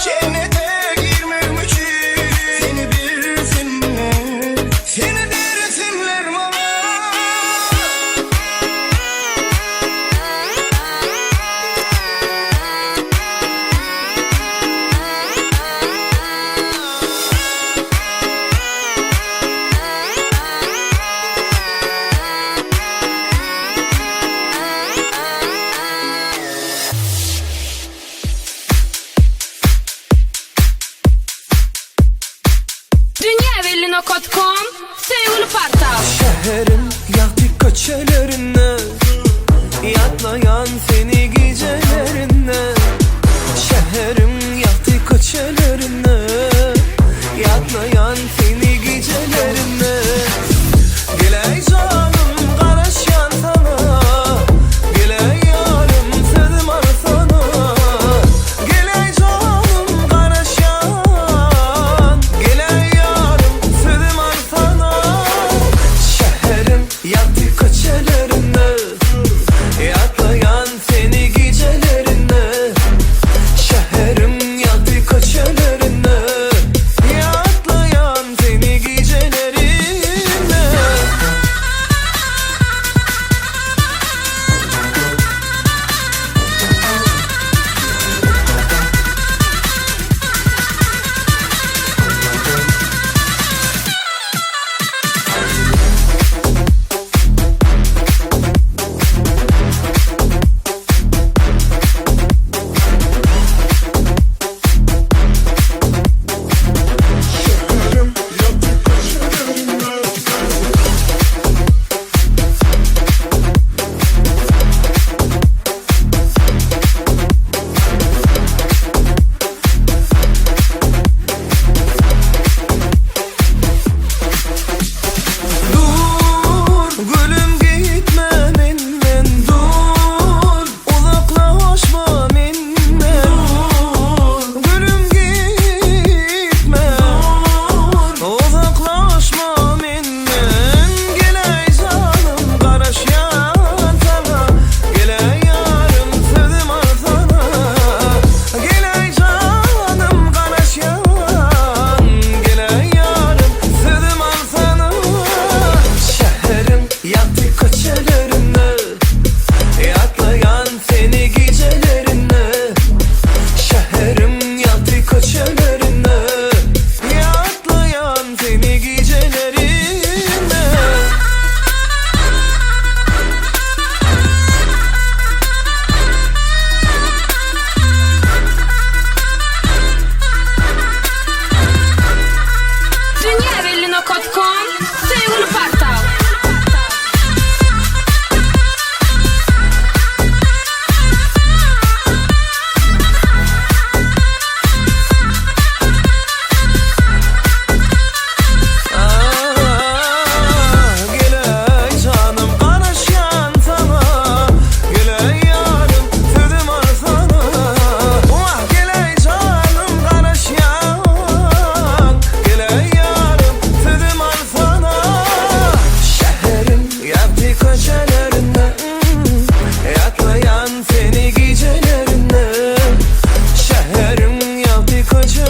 jennete girmegim üçin Seni bersinler Seni bersinler maňa Dünýäbelli.com Söýgüli portal. Şäheriň ýagty köçelerinde Ýatlaýan seni gijelerinde Şäheriň ýagty köçelerinde Ýatlaýan seni gijelerinde Geläý janym garaşýan saňa Geläý ýarym sözüm alsana Geläý janym garaşýan Geläý ýarym sözüm alsana Şäheriň ýagty köçelerinde Ýatlaýan seni.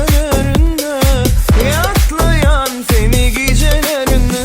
köçelerinde Ýatlaýan seni gijelerinde.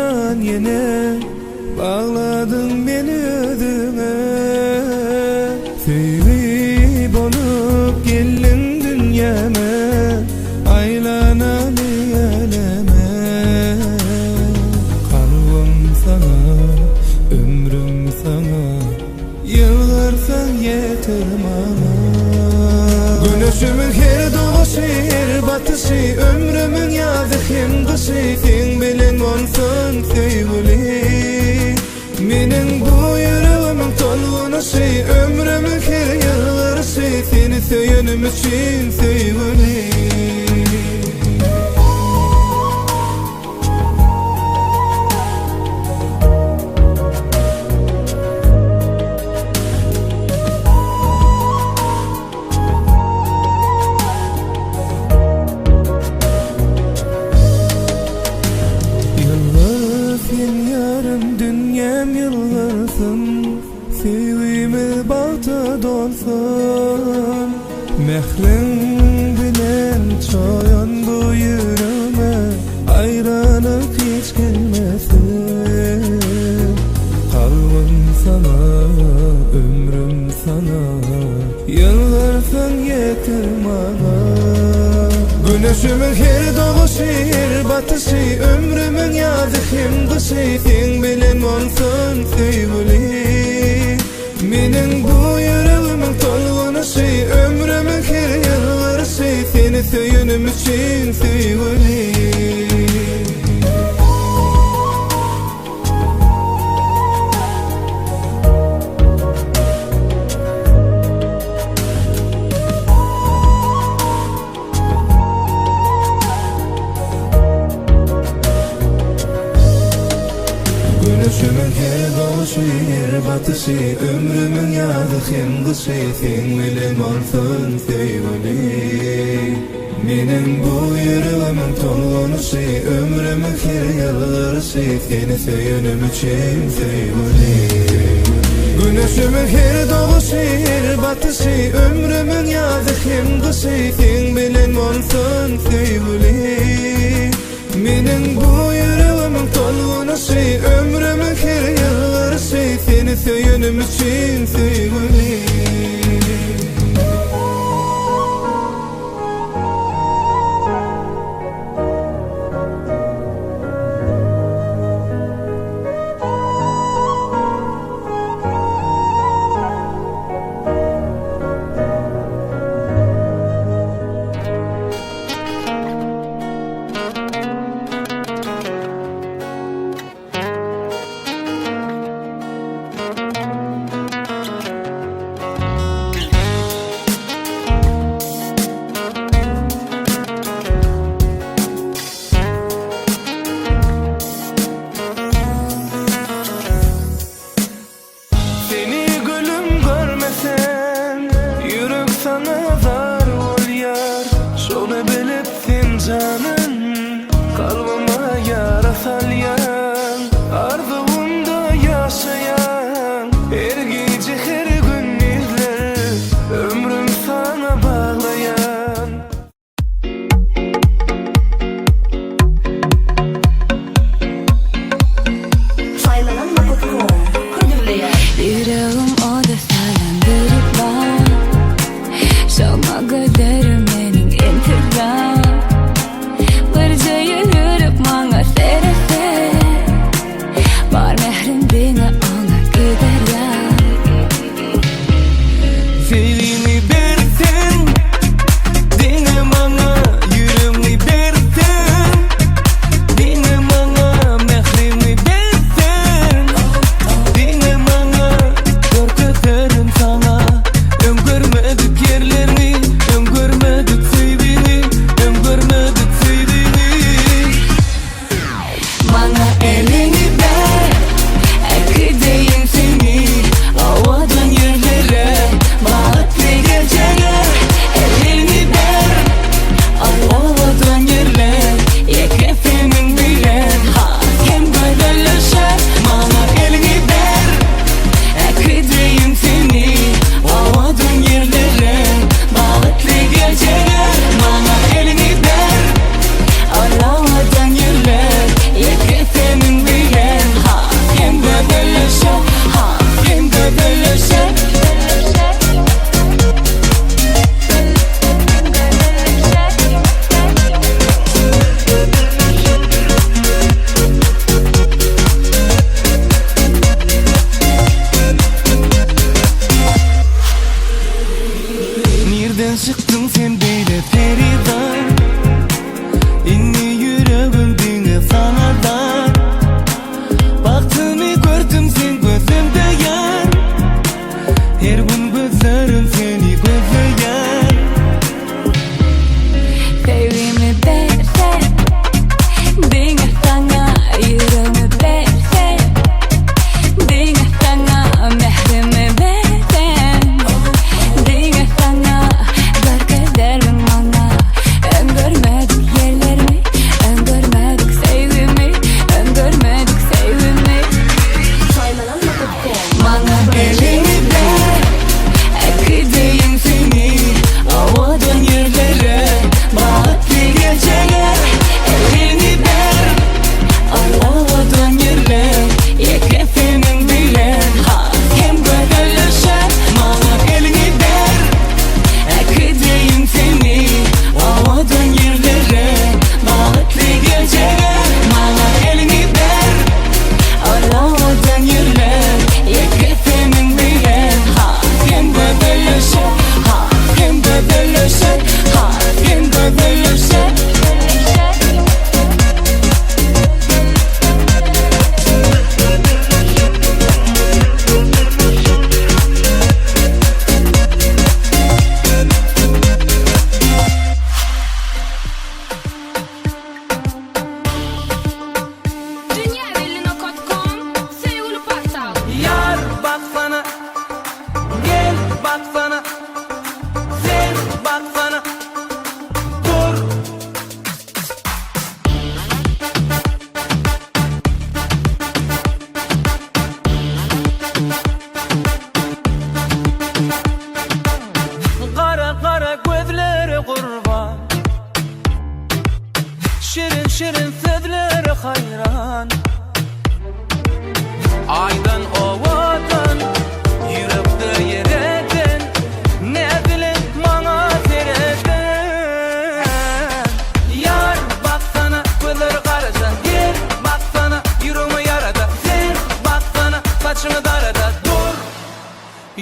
Duşuşýan ýene Bagladyň meni özüňe Söýgi bolup geldiň dünýäme Aýlanaly äleme Kalbym saňa, ömrüm saňa Ýylgyrsaň ýeter maňa. Güneşimiň her doguşy, her batyşy, Ömrümiň ýazy hem gyşy Seň bilen bolsun söýgüli. Meniň bu ýüregimiň tolgunyşy, Ömrümiň her ýylgyryşy Seni söýenim üçin söýgüli. Ýylgyr sen ýarym dünýäm ýylgyrsyn Söýgimiz bagta dolsun Mähriň bilen çoýan bu ýüregime Aýralyk hiç gelmesin Kalbym saňa, ömrüm saňa Ýylgyrsaň ýeter maňa Güneşimiň her doguşy, her batyşy Ömrümiň ýazy hem gyşy Seň bilen bolsun söýgüli Meniň bu ýüregimiň tolgunyşy, Ömrümiň her ýylgyryşy Seni söýenim üçin söýgüli. Güneşimiň her doguşy, her batyşy, Ömrümiň ýazy hem gyşy Seň bilen bolsun söýgüli. Meniň bu ýüregimiň tolgunyşy, Ömrümiň her ýylgyryşy Seni söýenim üçin söýgüli. Güneşimiň her doguşy, her batyşy, Ömrümiň ýazy hem gyşy Seň bilen bolsun söýgüli. Meniň bu ýüregimiň tolgunyşy, Ömrümiň her ýylgyryşy Seni söýenim üçin söýgüli. Aýdan owadan, ýürekde ýer eden, Näzilen maňa sereden. Ýar, baksana, gözleri garaja, Gel, baksana, ýüregime ýarada, Sen, baksana, saçyňy darada, Dur!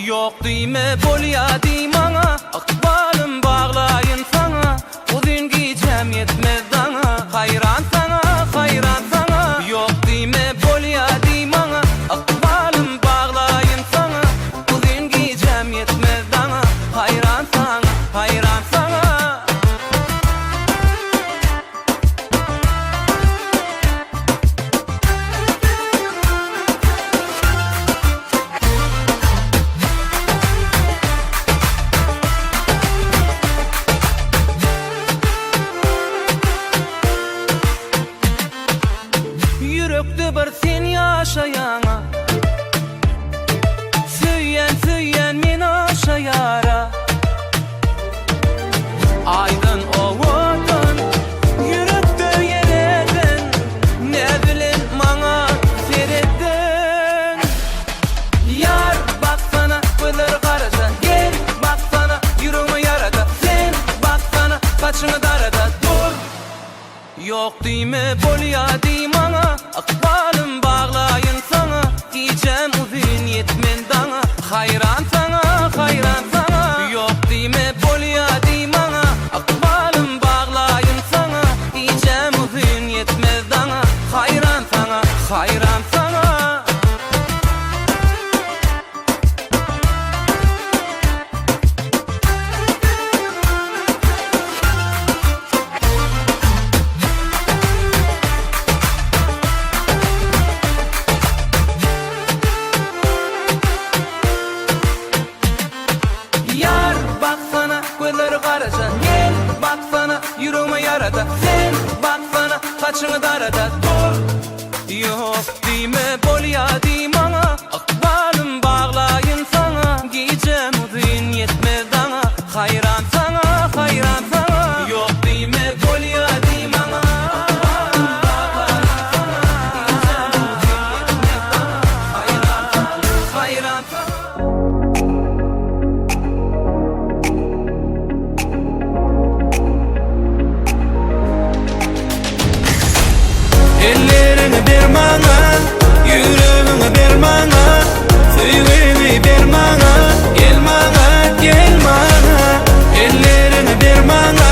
Ýok diýme, bolýa diý maňa, Ykbalym baglaýyn saňa, Uzyn gijäm ýetmez daňa, Haýran saňa, haýran saňa. Ýok diýme, bolýa diý maňa, Ykbalym baglaýyn saňa, Uzyn gijäm ýetmez daňa, Haýran saňa, haýran saňa. Ýürekde bir sen ýaşaýaňa Söýýän söýýän men aşa ýara Aýdan owadan ýürekde ýer eden Näbilen maňa sereden Ýar baksana gözleri garaja Gel baksana ýüregime ýarada Sen baksana saçyňy darada Dur Ýok diýme bolýa diý maňa Ykbalym baglaýyn saňa Gijäm uzyn ýetmen daňa Haýran saňa haýran saňa Ýok diýme bolýa diý maňa Ykbalym baglaýyn saňa Gijäm uzyn ýetmez daňa Haýran saňa haýran saňa. Ýar, baksana, gözleri garaja, Gel, baksana, ýüregime ýarada, Sen, baksana, saçyňy darada, Dur! Ýok diýme, bolýa diý maňa, Ykbalym baglaýyn saňa, Gijäm uzyn ýetmez daňa, Haýran saňa, haýran saňa. Ýok diýme, bolýa diý maňa, Ykbalym baglaýyn saňa, Gijäm uzyn ýetmez daňa, Haýran saňa, haýran saňa. Elleriňi ber maňa, ýüregiňi ber maňa, söýgiňi ber maňa, gel maňa, gel maňa. Elleriňi ber maňa,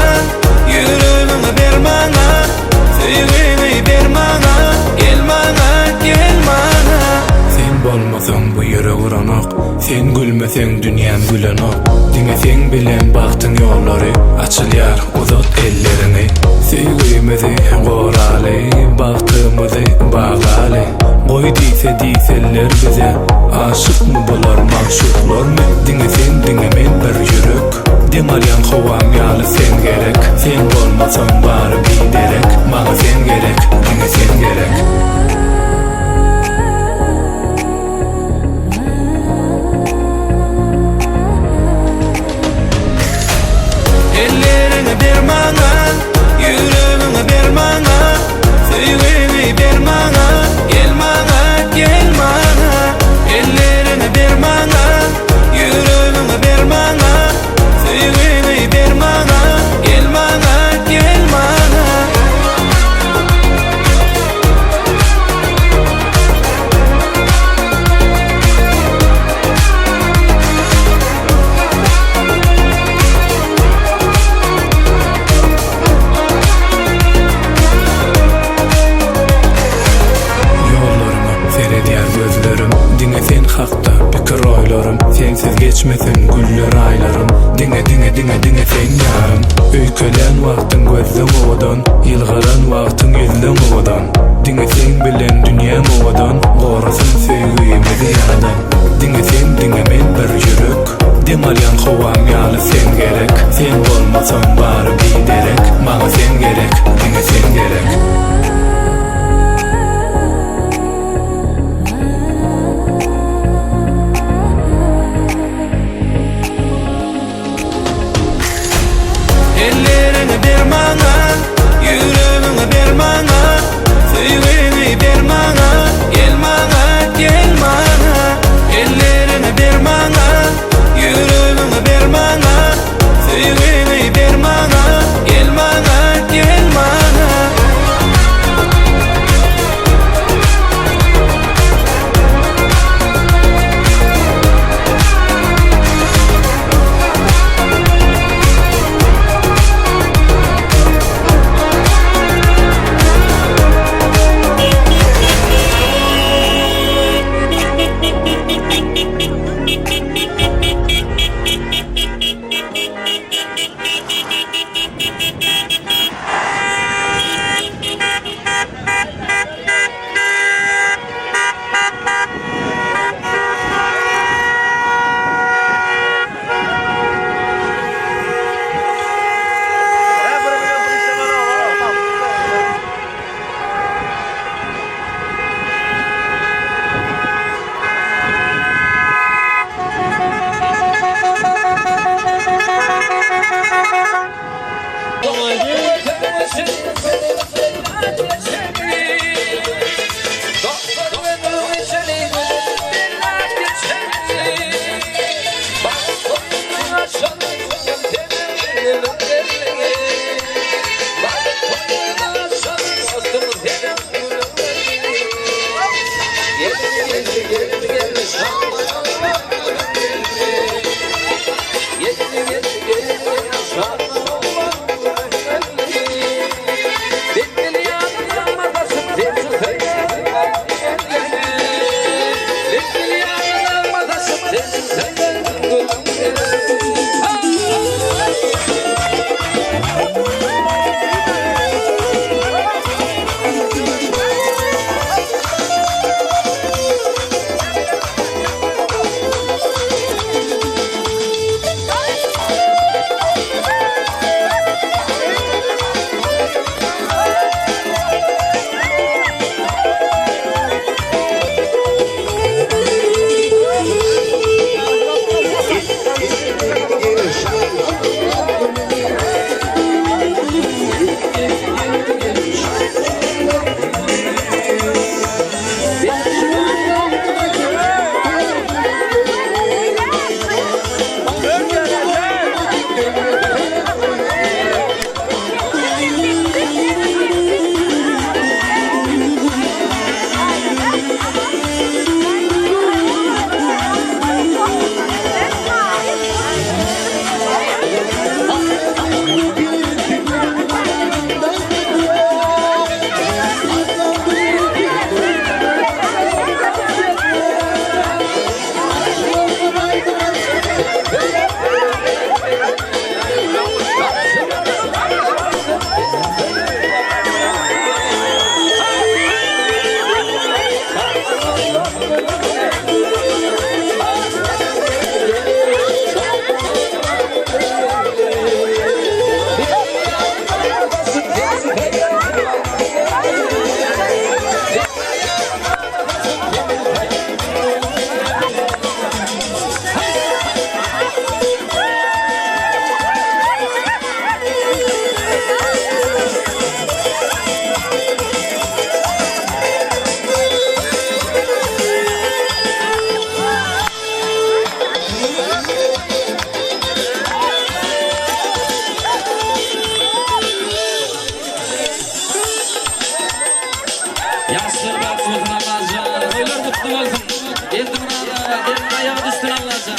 ýüregiňi ber maňa, söýgiňi ber maňa, gel maňa, gel maňa. Sen bolmasaň bu ýürek uranok Sen gülmeseň dünýäm gülenok Diňe seň bilen bagtyň ýollary Açylýar uzat elleriňi Söýgimizi goraly Bagtymyzy baglaly Goý diýse diýseller bize Aşykmy bular magşuklarmy Diňe sen diňe men bir ýürek Dem alýan howam ýaly sen gerek Sen bolmasaň bary biderek Maňa sen gerek diňe sen gerek. Elleriňi ber maňa, ýüregiňi ber maňa, söýgiňi ber maňa, gel maňa, gel maňa. Elleriňi ber maňa, ýüregiňi ber maňa, söýgiňi ber maňa, gel maňa, gel maňa. Ýollaryňa seredýär gözlerim Diňe sen hakda pikir oýlarym Sensiz geçmesin güller aýlarym Diňe diňe diňe diňe sen ýarym Öýkelän wagtyň gözleň owadan Ýylgyran wagtyň ýüzleň owadan Diňe seň bilen dünýäm owadan Gorasyn söýgimizi ýaradan Diňe sen diňe men bir ýürek Dem alýan howam ýaly sen gerek Sen bolmasaň bary biderek Maňa sen gerek diňe sen gerek. Elleriňi ber maňa, ýüregiňi ber maňa, söýgiňi ber maňa. Maşallah gelin aýagy düşsün Allajan.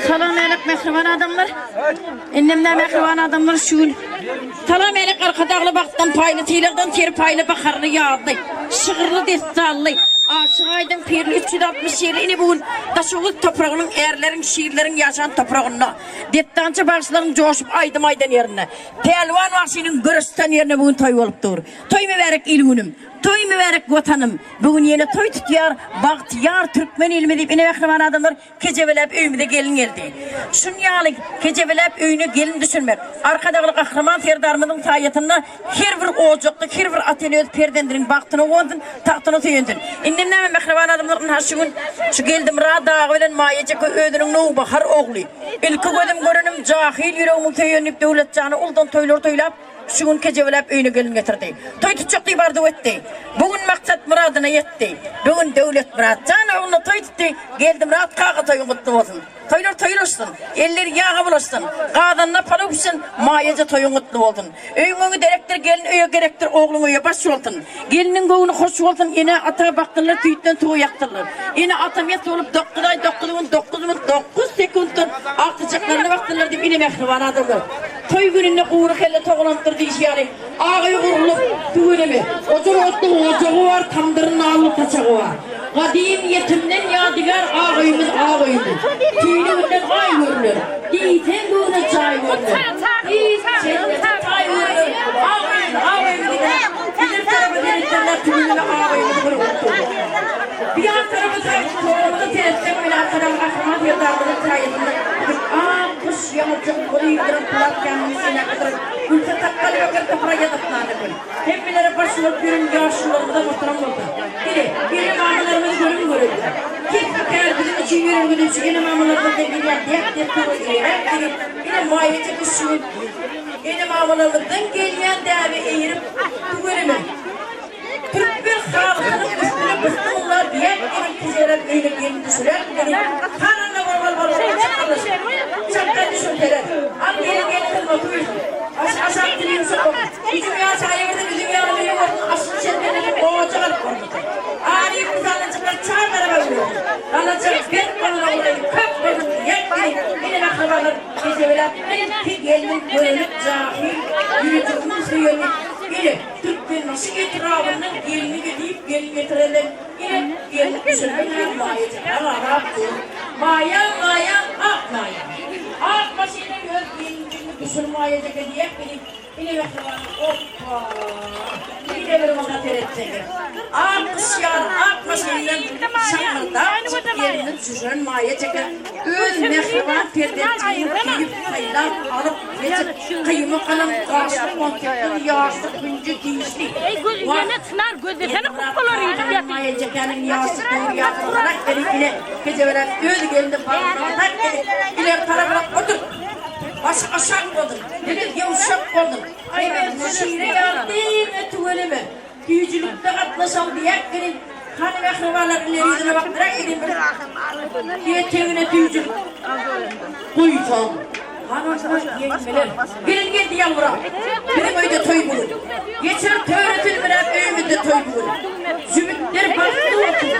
Salam älek mähriban adamlar. Indem-de mähriban adamlar şu gün Salam älek Arkadagly bagtdan paýly sylagdan serpaýly baharly ýazly şygyrly dessanly Aşyk Aýdyň pirli 360 ýerli ine bu gün Daşoguz topragynyň ärleriň şirleriň ýaşan topragynda dessançy bagşylaryň joşup aýdym aýdan ýerinde Pälwan bagşynyň göreş tutan ýerinde bu gün toý bolup dur. Toý mübärek il-günüm. Toý mübärek Watanym. Bu gün ýene toý tutýar bagtyýar türkmen ilimiz diýip ine mähriban adamlar Kejebeläp öýümize gelin geldi. Şun ýaly kejebeläp öýüne gelin düşürmek, Arkadagly Gahryman Serdarymyzyň saýasynda her bir ojakda her bir ata-ene öz perzendiniň bagtyna guwansyn, tagtyna söýensin. Indem näme mähriban adamlar ynha şu gün şu Geldimyrat dagy bilen Maýa jeke özüniň nowbahar ogly, ilki gözüm görenim jahyl ýüregimiň söýeni diýip Döwletjana uldan toýlar toýlap, Şu gün kejebeläp öýüne gelin getirdi. Toý tutjak diýip arzuw etdi. Bu gün maksat-myradyna ýetdi. Bu gün. Döwletmyrat jan ogluna toý tutdy. Geldimyrat kaka toýuň gutly bolsun. Toýlar toýlaşsyn, eller ýaga bulaşsyn, gazanda palaw bişsin, maýaja toýuň gutly bolsun. Öýüň öňi derekdir, gelin öýe gerekdir, ogluň öýe baş bolsun. Gelniň göwni hoş bolsun, ene ata bakdyrlar, süýtden suwa ýakdyrlar. Ene ata mes bolup, dokuz aý, dokuz gün, dokuz minut, dokuz sekuntdan agtyjaklaryna bakdyrlar diýip ene mähriban adamlar. Toý gününde gury kelle togalanypdyr diýşi ýaly, ak öý gurlup, tüweleme, ojar otly ojagy bar, tamdyryň nanly saçagy bar. Gadym ýetimden ýadygär ak öýümiz ak öýümiz. Tüýnüginden aý görüner, diýseň göwne jaý görüner. Hiç jennete taý görüner, ak öýümiz ak öýümiz diýip, ileri tarapa seretseňler tüweleme ak öýümiz gurlup dur. Bir ýan tarapa togumyza seretseň ýöne Arkadag Gahryman Serdarymyzyň saýasynda biz ak gyş ýaňyjyk gyzydyryp polat ýanyny senäkdyryp gülse sakgal öker topraga ýazyp nana gül. Hemmelere baş bolup ýören ýaşulularymyzam oturan bolsa, ine, ene-mamalarymyz görüm-görelde. Kesbi-kär biziň üçin ýörelgeden şu ene-mamalarymyzdan gelýän däp-dessura eýeräk gelip, ine, maýaja biz şu gün ene-mamalarymyzdan gelýän däbe eýerip, tüweleme, türkmen halysynyň üstüne bysmylla diýäk gelin tijeräk öýüne gelin düşüräk gelin, hananda bol bol bol bol çakganlaşyp, çakgan düşürseler, al gelin gelin hyzmaty buýursun, aşak dili ýumşak bolsun. Üzüm ýaly çaýa girdim, üzüm ýaly miwe bolsun, aşyny şerbetini gowaça galyp bolmasyn. Aryf mysalynjyklar çar taraba öwrülsin. Galajak berk bolan ogulaýyn köp bolsun diýen biri ene mähribanlar kejebeläp ilki gelniň görelik jahyl ýürejigiň söýeni ene Türkmenbaşy etrabyndan gelni diýip gelin getirenden ene gelin düşürmän maýa agarap dur. Maýam maýam ak maýam. Ak maşyna öz gelinjigini düşür maýajeke diýen biri Ine mähriban, oppa! Ine bir muňa seretseňiz. Ak gyş ýaly ak maşyndan şaňňyrdap çykyp gelnini düşüren maýa çeken öz mähriban perzentjigini söýüp saýlap alyp geçip gyýma galam gaşly 18 ýaşly hünji dişli Wah! Maýa çekeniň ýaşly döwri ýatyrganak gelip ine kejebeläp öz gelnini bagryna basak edip ileri tarapyna oturtdy. Başy aşak bolsun, dili ýumşak bolsun. Eger şire ýaly diňe tüweleme, süýjülikde gatnaşaly diýäk gelin, hany mähribanlar ileri ýüzüne bakdyrak gelin bir etegine süýjülik guýsaň. Hany onda ýeňňeler. Gelin geldi ýalbyrap. Biziň öýde toý bu gün. Geçir töre sülmüräp öýümizde toý bu gün. Jübütler bagtly bolsun,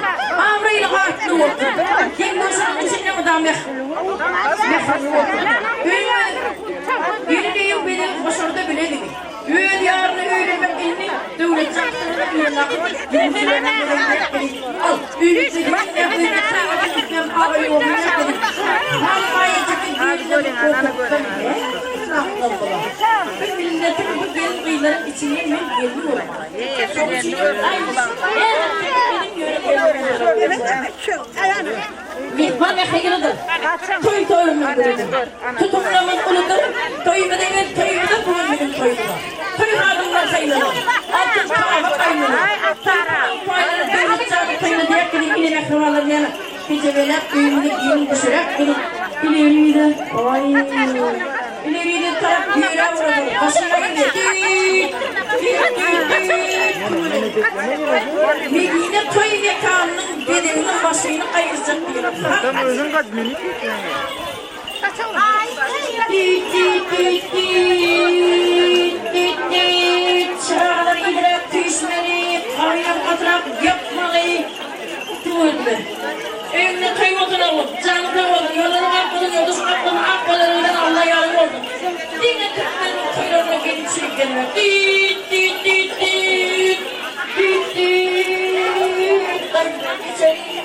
abraýly atly bolsun. Deň-duşunyň içinde mydam mähirli bolsun. Öýüňe gelin öýüň bezegin goşarda biledigi. Öz ýaryna öýlenmek indi döwlet çapyşygyna ýüzüne Al, öýümizde hiç näme abraýly bolsun. Bir milletiň bu gelin-gyzlaryň içinden men gelin bolmaly. Şonuň üçin Myhman mähri ýylydyr. Toý toýumyň gülüdir. Tutumlarymyz uludyr. Toýumyza gel, toýumyza bu gün biziň toýumyza. Toý halymlar saýlanar. Altyn tabak aýlanar. Toý paýlanar. Döwlet janyň toýuna diýäk biziň ene mähribanlar ýaly. Kejebeläp öýümize gelin düşüräk gelin ileri-ýüze Waý ileri-ýüze tarap ýöräp ugradylar. Başyna geldi. Düýt! Düýt! Düýt! Düýt! Medine toý mekanynyň bezeginiň başyny gaýyrjak diýen Düýt! Düýt! Düýt! Düýt! Düýt! Düýt! Çyralary ýitiräp tüýşmeli, garyny gatyrak ýakmaly. Tüweleme. Öýüňde toý bolsun oglum. Janyň sag bolsun, ýollaryň ak bolsun, ýoldaşyň ak bolsun, ak balaryň bilen Alla ýaryň bolsun. Diňe türkmeniň toýlaryna gelin düşürip gelme. Düýt düýt düýt düýt. Düýt düýt. Gaýtdan geçerin.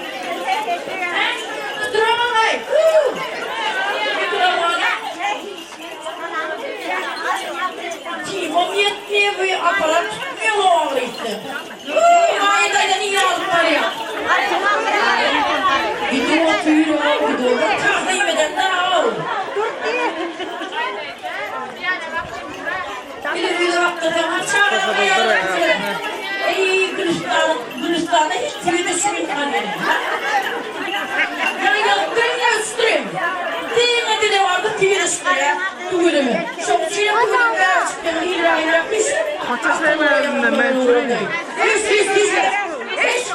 Duramagaý. Timom ýetmeýär bu aparat tutmaýar o agrytda. Maýa daýza niýe alyp barýaň? Gidip otyr o gidip otyr. Tagzym edende aw. Eý Gülüstan, Gülüstana hiç tüýe düşmän Diňe dilewarda tüýe düşmeýär. Tüweleme. Şoň üçin hem tüweleme bäri çykýan ýygra-ýygra pis. Hiç hiç hiç. Hiç.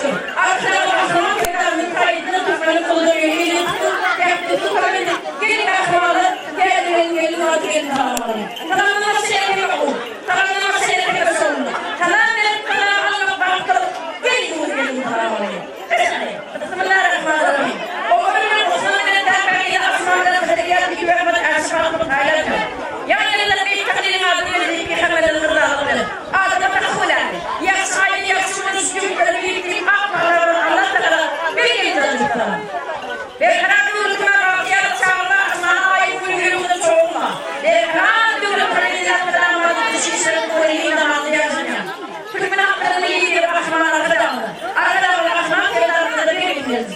şükür. Arkadagly Gahryman Serdarymyzyň saýasynda türkmeniň gylyja gelin elini tutdy, ähli tuka bildik. Gelin gahrymanlar, täze gelin gelin wagty gelin salamlaryny. Salamlamak şerefe kabul, salamlamak şerefe başaryldy. Salam berip salam almak bagtlylyk. Gelin guzy gelin salamlaryny. Bismillarrahmanirrahim. Türkmen halkynyň Lideri Gahryman Arkadagymyza, Arkadagly Gahryman Serdarymyza berk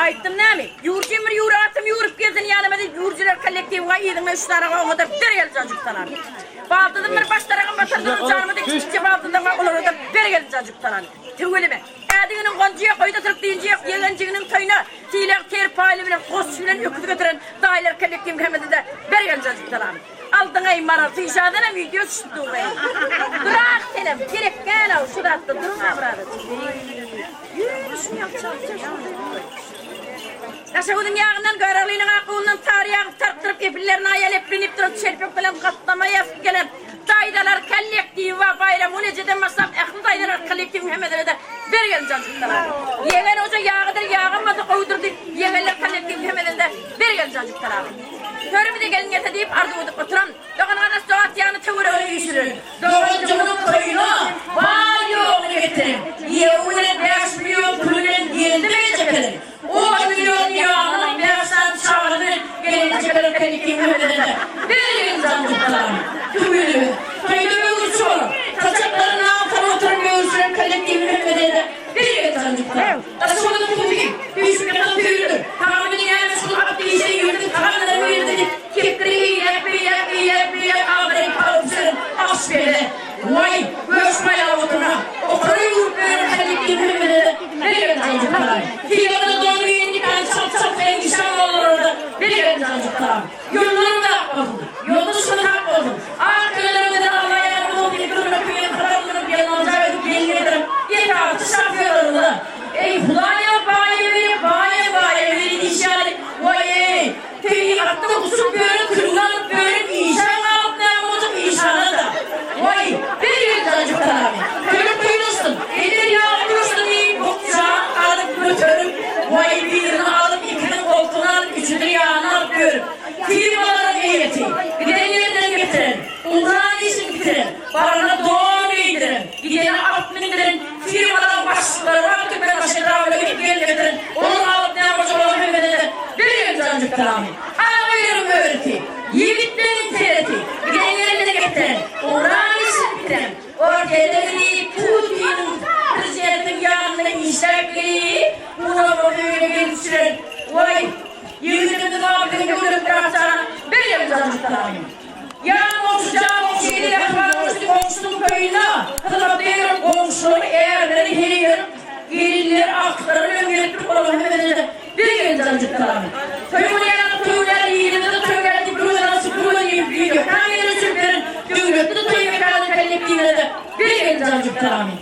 Aýtdym näme? Ýüwürji bir ýüwrük atym ýüwrüp gelsin ýanyma diýip, ýüwürjiler kollektiwiňe yzyňa üç sanaga oňa-da bir gelin salam. Baldyzym bir baş daragym batyrdylar janymy diýip, kiçijik baldyzlaryňa olara-da bir gelin salam. Tüweleme. Ädiginiň gonjy ýok, öýde oturyp dynjy ýok, ýegenjiginiň toýuna sylag serpaýly bilen, goş bilen öküz getiren daýylar kollektiwiň hemmesine-de bir gelin salam. Aldyň-eý Maral, syşadanam wideo düşüp dur-eý. Durak senem, gerek däl-ow şu zatda, duruň-a birazajyk. Ýöne şuny ýaly çaltja şurada ýok. Daşoguzyň ýagyndan, Göroglynyň ak unundan sary ýagy tartdyryp, epinlerini aýal eplenip duran çelpek bilen gatlama ýazyp gelen daýzalar kollektiwi bar. Baýramgül ejeden başlap ähli daýzalar kollektiwiň hemmesine-de bir gelin janjykdylar. Ýegen hoja ýagydyr, ýagam bolsa gowudyr diýip, ýegenler kollektiwiň hemmesine-de bir gelin janjykdylar. Törümize gelin gelse diýip arzuw edip oturan dogan-gardaş dost-ýarny töweregine üýşürer. Doganjygymyň toýuna bar-ýoguny getirin. Ýewi bilen 5 million puly bilen geldi ejekeler. On million ýagynyň bäş sany çagasy bilen gelen ejekeler kenikiň öňünde bir ýyl janjyklar. Tüweleme. Toýda böwürçi bolan, saçaklary nan salyp oturan böwürçiler kollektiwiň öňünde bir ýyl janjyklar. Daşoguzda tuty, üýşüp ýatan tüýlüdir. Tagamy dünýä meşhur at işe ýördi, tagamlary berdi diýip, kepderi eýläk, beýläk, eýläk, beýläk agdaryp alyp düşen aşpeze. Waý, göç baýagy otuna, okara ýüwrüp ýören kollektiwiň hemmesine-de bir gezek janjyklar. Sylagda don geýen dükany çalt-çalt enjişan bolanlara-da bir gezek janjyklar. Ýollaryňyz ak bolsun, ýoldaşyňyz hak bolsun. Ak öýleriňizden Alla ýar bolsun diýip durmak bilen hyzmatlaryň gelnalyja edip gelin getiren etaatçy şofýorlaryňyza, Eý, Hudaýa baýa beri, baýa baýa beri diýşi ýaly, waý-eý, tebigatda uçup ýören külüňi alyp ýören işan galyp näme boljak işana-da. Waý, bir gelnalyjyk salamy. Kömek duýdursun, eller ýagy dursun diýip, bukjany alyp göterip, waý, birini alyp, ikisini goltugyna alyp, üçüsini ýanyna alyp ýörüp, firmalaryň eýesi, giden ýerinden getiren, ugran işini bitiren, barana don geýdiren, gidene at mündüren firmalaryň başlyklary bar, Türkmenbaşy etrabyna gidip gelin getiren, olar alyp näme boljak olaryň hemmesine-de bir gelin salamy. Ala gyzyň örüsi, ýigitleriň seresi, giden ýerinden getiren, ugran işini bitiren, Orsýete gidip, Putiniň prezidentiň ýanynda işläp gelip, Uramyň öýüne gelip düşüren, waý, ýigidimiz bar biziň Döwlet Myratjana bir ýyl janjykdalaýyn. Ýan goňşy, jan goňşy gelip ýatyran goňşy goňşusynyň toýunda hyzmatda ýören goňşulary, ärleri, heleýleri, gelinleri, agtyklary bilen gelip durup, olaryň hemmesine. jan jüp salamy. Toý bolýar, toý bolýar, ilimize toý bolýar diýip bir göz açyp, bir göz ýumup wideo kamera düşürip beren döwletli toý mekany kollektiwine-de bergeli jan jüp salamy.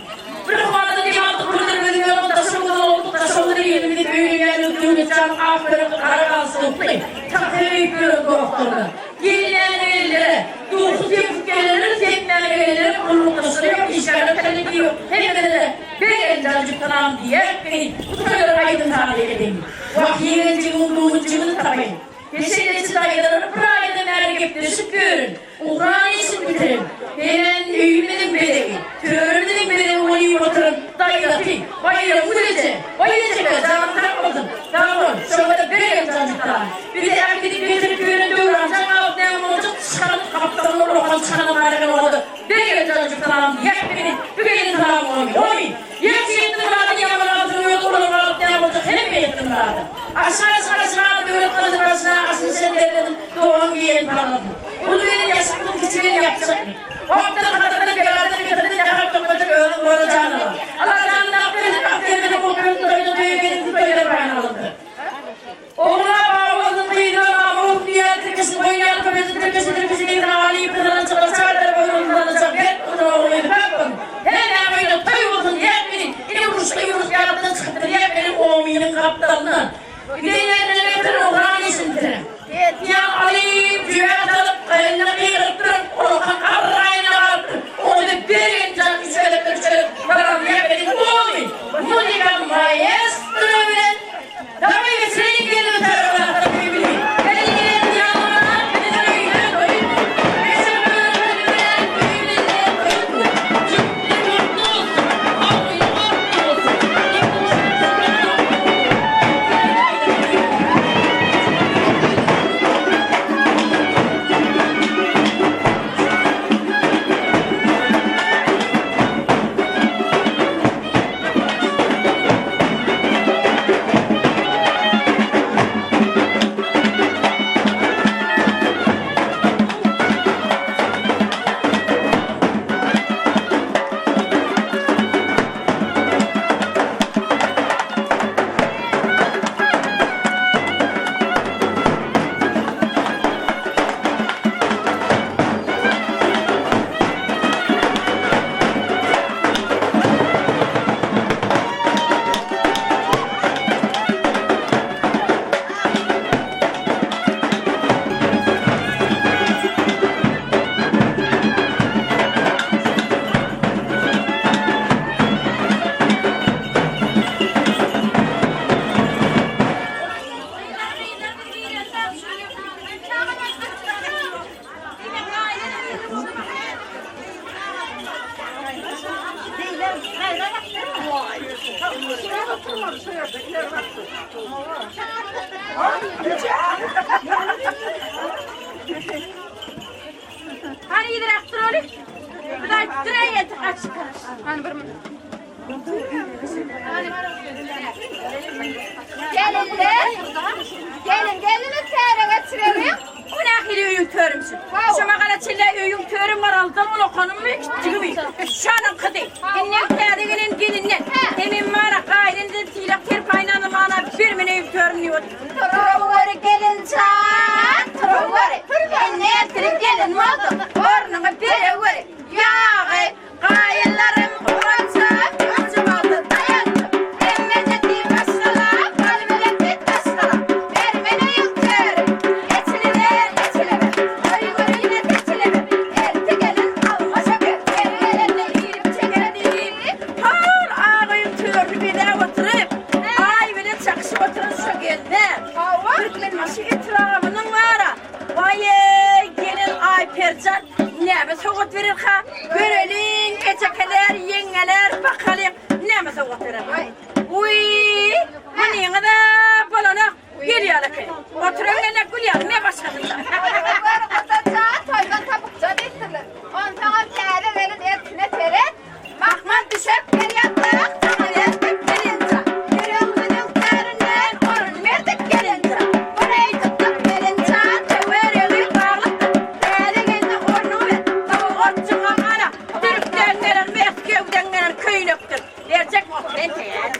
Bir hanada dem aldyk, bir-birimiziň ýoluna Daşoguzdan olduk, Daşoguzda elimizi öýlenýän Döwletjanyň ak ýürekli gara galstukly, tagta öýüp ýören dostlaryna, gelýän gelinlere, duzsuz sepip gelenlere, sepmäge gelenlere, gullukdaşlara ýok, işgärler kollektiwi ýok, hemmelere bergeli jan jüp salam diýýärik welin, bu toýlar aýdym-sazly edeýin. Wah, ýegenjigimiň göwünjigini tapaýyn. Peşeneçi daýzalar bir aýdan bäri gepleşip ýörün. Ugran işini bitirin. Hemem öýümiziň bezegi, törümiziň bezegi bolup oturan daýzasy Baýramgül eje, Baý ejeke, janyň sag bolsun, sag bol, şoňa-da bergin janjykdan. Bizi äkidip getirip ýören Döwranjan galyp näme boljak, çykaryp gapdalynda ulakan çykanam bar eken oňa-da bergin janjykdan diýäk meni, bu gelin salam goý, goý. Ýagşy ýetdi myradyň ýaman altynyň özi ulan galyp näme boljak hemme ýetdi myrada. Aşyk aşyk aşyk ana döwlet gylyjy başyna aşyny şen derledim dogan giýen parladym. Uly gelin ýaşykdym kiçi gelin ýapyşykdy. Wagtdan hazardan beladan getirdi nähak tökmejek özüň gora janyňa. Alla janyny ak bersin ak bermese bul gelin toýda toýa gelinsiz toýlar baýan alyndy. Ogluna baba bolsun gyzyna mama bolsun diýýän tirkeşini goýýan köpelsin tirkeşini tirkeşi yzyna galyp gyzylançalar çar tarapa ýollanança berk bolsun ogul gyzy päk bolsun hemmäň öýünde toý bolsun diýýän meni ine uruşda ýumruk ýatdan çykypdyr diýýän meni omynyň gapdalyndan giden ýerinden getir oglan işini bitirin diýýän alyp jübä salyp eline gygyryp duran olakan arraýyna galypdyr ony bergen jan üç gezekden üç gezek salam diýýän meni omyn muzyka maestro bilen Daway geçireýin gelin tarapdan söýgüli. Gelin ýanyna biziň öýde toý. Geçen ömür bilen öýümizde toý. Jüpli jurtly bolsun, agzy otly bolsun. Hany ýygyrak duraly. Biz aýdyp duraý entek açyk. Hany bir Gelinler, gelin gelini täre geçireliň. Bu nähili öýüň törümsi? Şu magala çenli öýüň törim garaldan ulakanymmy, kiçijigimi? Şanyňkydy. Inden täze gelen gelinden. Hemem bara gaýynenden sylag serpaýynany mana bermen öýüň törüni diýip otyr. Turaweri gelinjan, turaweri. Sen ertir gelin bolduň, ornuňy bereweri. Ýagy, Gaýynlarym guwanjak, guwanjymada daýandym. Hemmeje diý maşgala, galyberek diý daşgala. Bermen öýüň töri, eçiliber, eçiliber. Toý görüne seçiliber. Erti gelin alma şeker, ýeri gelende iýip çeker diýip. Hol ak öýüň törüni bezäp oturyp, Aý bilen çakyşyp oturan şo gelne. Türkmenbaşy etrabynyň bara, waý-eý, gelen Aýperjan Näme sowgat bererka? Göreliň, ejekeler, ýeňňeler, bakalyň, näme sowgat bererka? Wiý, munyňyz-a bolanok, gel ýaly eken. Oturan gelnek gül ýaly, men başgasynda. Gör, Gudajan, toýdan tapykja diýipdirler. Onsoňam täze gelin erkine seret. Mahmal düşek berýänsoň, saňa berdik gelinjan. Ýüregimiziň töründen orun berdik gelinjan. Boreý tutduk gelinjan, töweregi baglykdyr. Täze gelne ornuňy ber, Sowgatjygam ana, Türkden gelen, Mesgewden gelen köýnekdir. Berjek oturan teýer.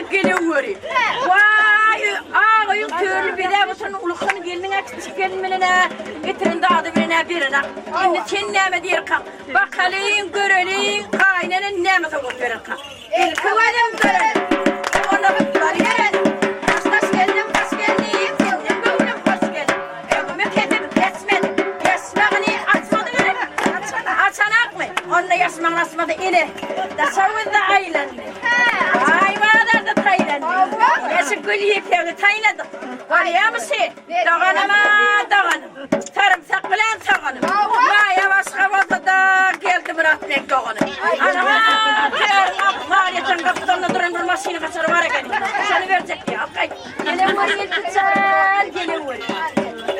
geleweri. Waý, ak öýüň törüni bezäp oturan ulukan gelniň-ä kiçijik gelin bilen-ä getiren zady bilen-ä berenak. Indi sen näme diýerkaň? Bakalyň, göreliň, gaýynene näme sowgat bererkaň? Ilki gözüm gören, Onda gutlar gelen. Hoşlaş gelnim, hoş geldim, Senden göwnüm hoş geldi. Öňümi kesip geçmedim, Ýaşmagyny açmady gerek. Açanakmy? Onda ýaşmagyny açmady, ine, Daşoguzda aýlandy. Aý bazarda taýlandy. Ine şu gül ýüpegi taýladyk. Bolýamy şi? Doganym-a doganym. Sarymsak bilen soganym. Maýa başga bolsa-da, Geldimyrat meň doganym. Ana, törüň Maryýeteň gapdalynda duran bir maşyny gaçary bar ekeni. Şony berjek diýýär. Al gaýt. Geleweri ilki-çal, geleweri.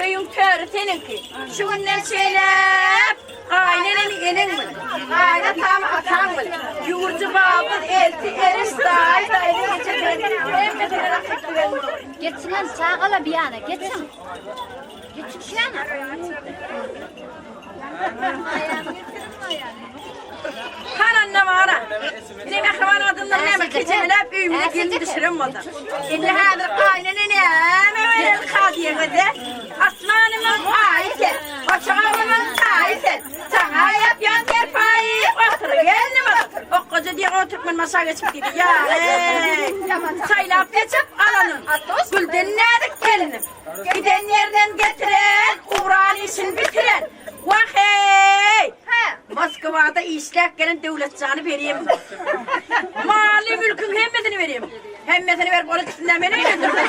Öýüň töri seniňki. Şu günden şeýläk gaýynenemi eneň bil. Gaýynatam ataň bil. Ýüwürji babyz, elti, eriş, daýy, daýza, eje bilen hemmesine rahatlyk bilen bolar. Geçiňem çagala bir ýana, geçiň. Geçiň şu ýana. Hananda bara. Ine mähriban adamlar näme kejemeläp öýümize gelin düşüren boldy. Indi häzir gaýynene näme bereli kadyýeňize? Asmanymyň aýy sen, oçagymyň taýy sen. Saňa ýapýan serpaýy otur gelnim otur. Okgaja diýen o türkmen maşa geçip diýdi. Ýa eý. Saýlap seçip alanym. Gülden näzik gelinim. Giden ýerden getiren, ugran işini bitiren. Wah-eý! Moskwada işläp gelen Döwletjany berýärmi? Maly-mülküň hemmesini berýärmi? Hemmesini berip, ol ikisinden meni öýlendirdi.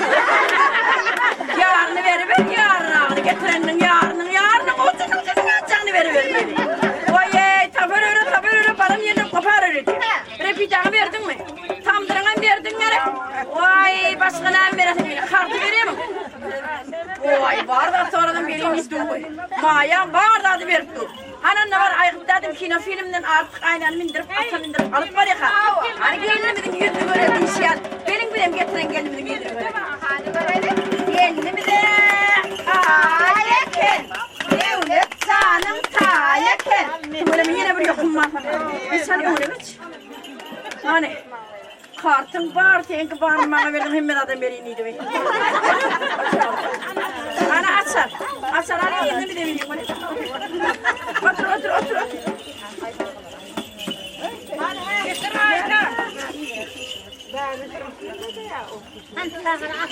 Ýaryny beriber, ýaryragyny getireniniň ýarynyň ýarynyň ujunyň ujunyň ajagyny beribermeli. Oý-eý, tapar öre, tapar öre, baran ýerinden kopar öre diýip. Repidaňy berdiňmi? Tamdyryňam berdiň gerek? Waý, başga näme beresiň gelýär? Karty berýärmiň? Waý, bar zat soradam berýin diýip dur goý. Maýaň bar zady berip dur. Hany onda bar Aýgyt dädem kino filmden artyk aýnany mindirip, ata mindirip alyp barýaka. Hany gelnimiziň ýüzüni göreli diýişýär. Geliň bizem getiren gelnimiziň ýüzüni göreli. Hany göreli. Gelnimize aý eken. Döwlet janyň taý eken. Tüweleme ýene bir ýokum bar. Geç hany öňüne geç. Hany. Kartyň bar, seňki baryny maňa berdiň, hemme zadam berýin diýdi. Hany açar. Açar, hany indi bize berýin. Otur, otur, otur, otur.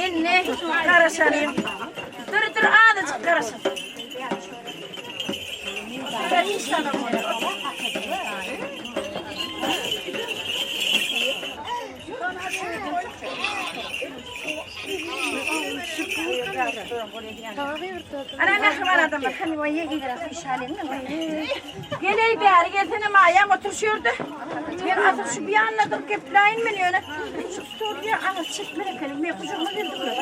Indi garaşalyň. Dur, dur, azajyk garaşalyň. Ana mähriban adamlar, hany waýa Geleý bäri gelsene Maýam otur şu ýerde. Men asyl şu bir ýanynda durup gepläýin men ýöne. Şu stolda aňyr çekmeli ekeni. Men gujagyma geldi bular.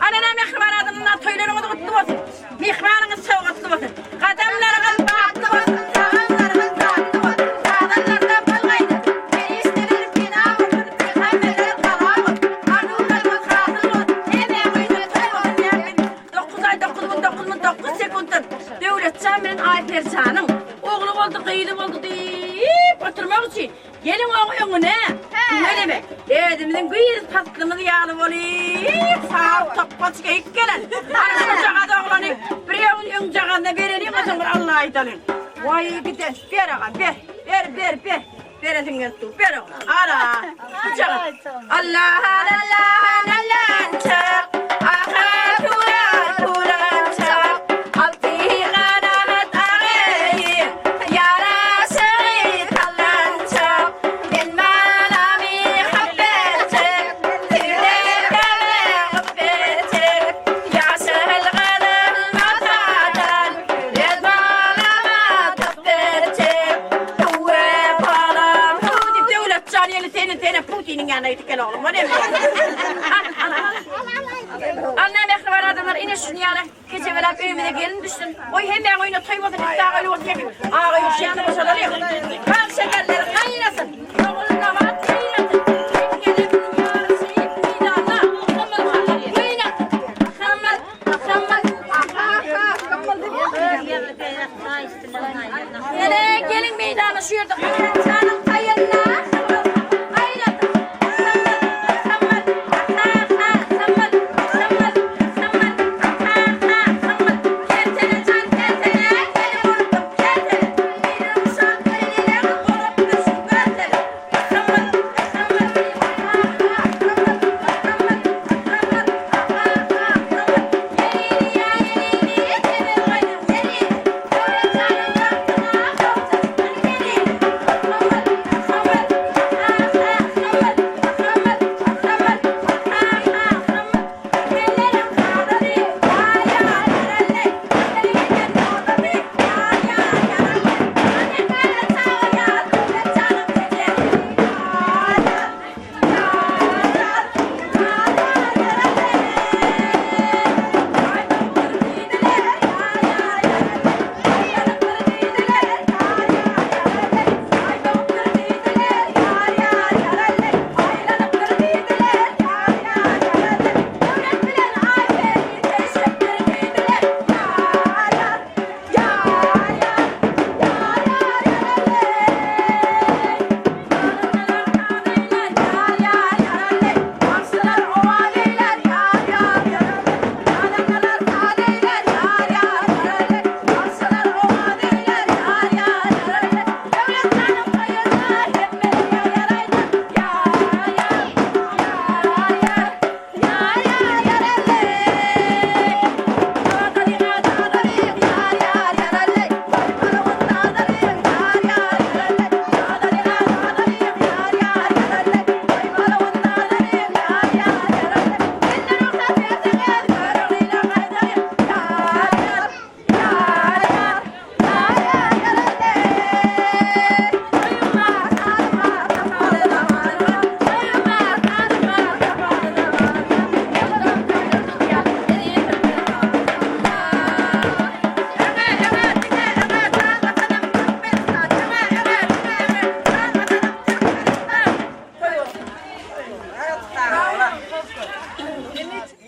Ana näme mähriban adamlar toýlaryňyz gutly bolsun. Myhmanyňyz sowgatly bolsun. Gadamlaryňyz batly bolsun. Tagamlaryňyz datly bolsun. Gazanlarda bal gaýnasyn. Perişdeler pena bolsun. Pygamberler gala bolsun. Arzuwlaryňyz hasyl bolsun. Hemmäň öýünde toý bolsun ýa 9 aý 9 gün 9 minut 9 sekuntdan Döwletjan bilen Aýperjanyň ogly boldy, gyzy boldy diýip oturmak üçin Geliň oň öňüne, tüweleme, özümiziň güýz paslymyz ýaly bolyp, sag topbaç geýip gelen. Hany şujagaz oglany birewiň öňjagazyna bereliň, onsoň bir Alla aýdalyň. Waý, giden, ber agam, ber, ber, ber, ber, beresiň gelip dur, ber oglan, ala, şujagaz. Allahan, Allahan, Allahan çak, aha, turan, turan çak, alty ganat ageýin, Ýaraşygy sallançak, Men malamy hap berjek, Sizlerden gyp berjek, Ýaşyl gyzyl matadan, Öz balama tap berjek, Hüwwe balam hüw diýip Döwletjan ýeli seni sene Putiniň ýanyna gidip gel oglum, o näme? Al, al, al. Al näme mähriban adamlar, ine şuny ýaly. Kejebelap öýümize gelin düşsün. Goý hemmäň öýünde toý bolsun, ikisi aga öýli bolsun, ýeke aga öýi şu ýanda boşadalyň. Bal şekerleri gaýnasyn, Ogulnabat gaýnasyn. Gelin ýaryşy meýdanda, Gaýnasyn. Muhammet, Muhammet. Ene, geliň meýdana. meýdany şu ýerde Janyň taýynda gaýrat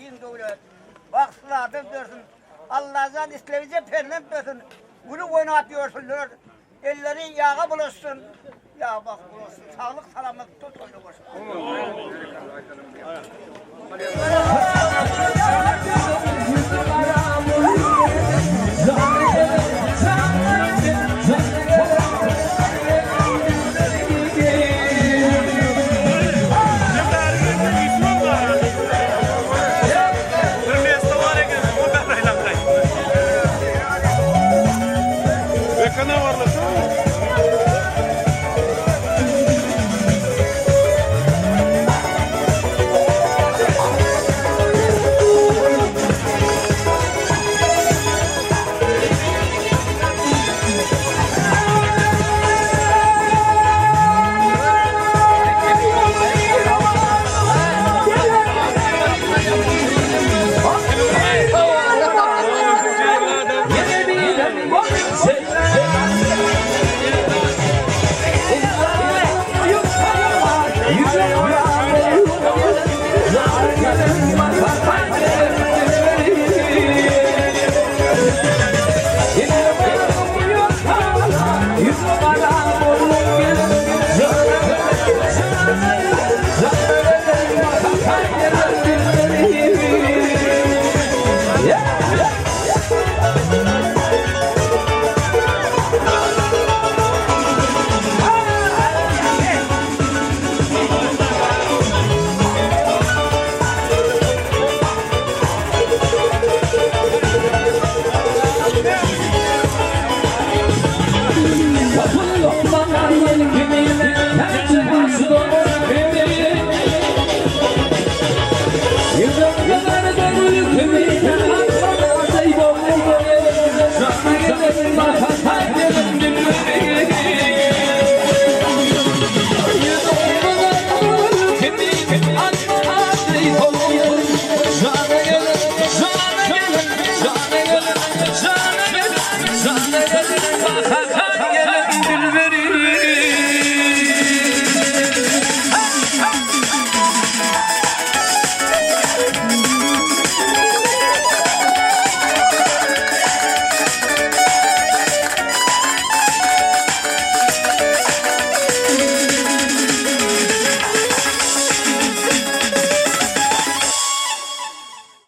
Giň döwlet, bagtly adam bersin. Allajan islegije perzent bersin. Gülüp oýnap ýörsünler. Elleri ýaga bulaşsyn. Ýa bagt bulaşsyn. Saglyk salamatda toýda bolsun.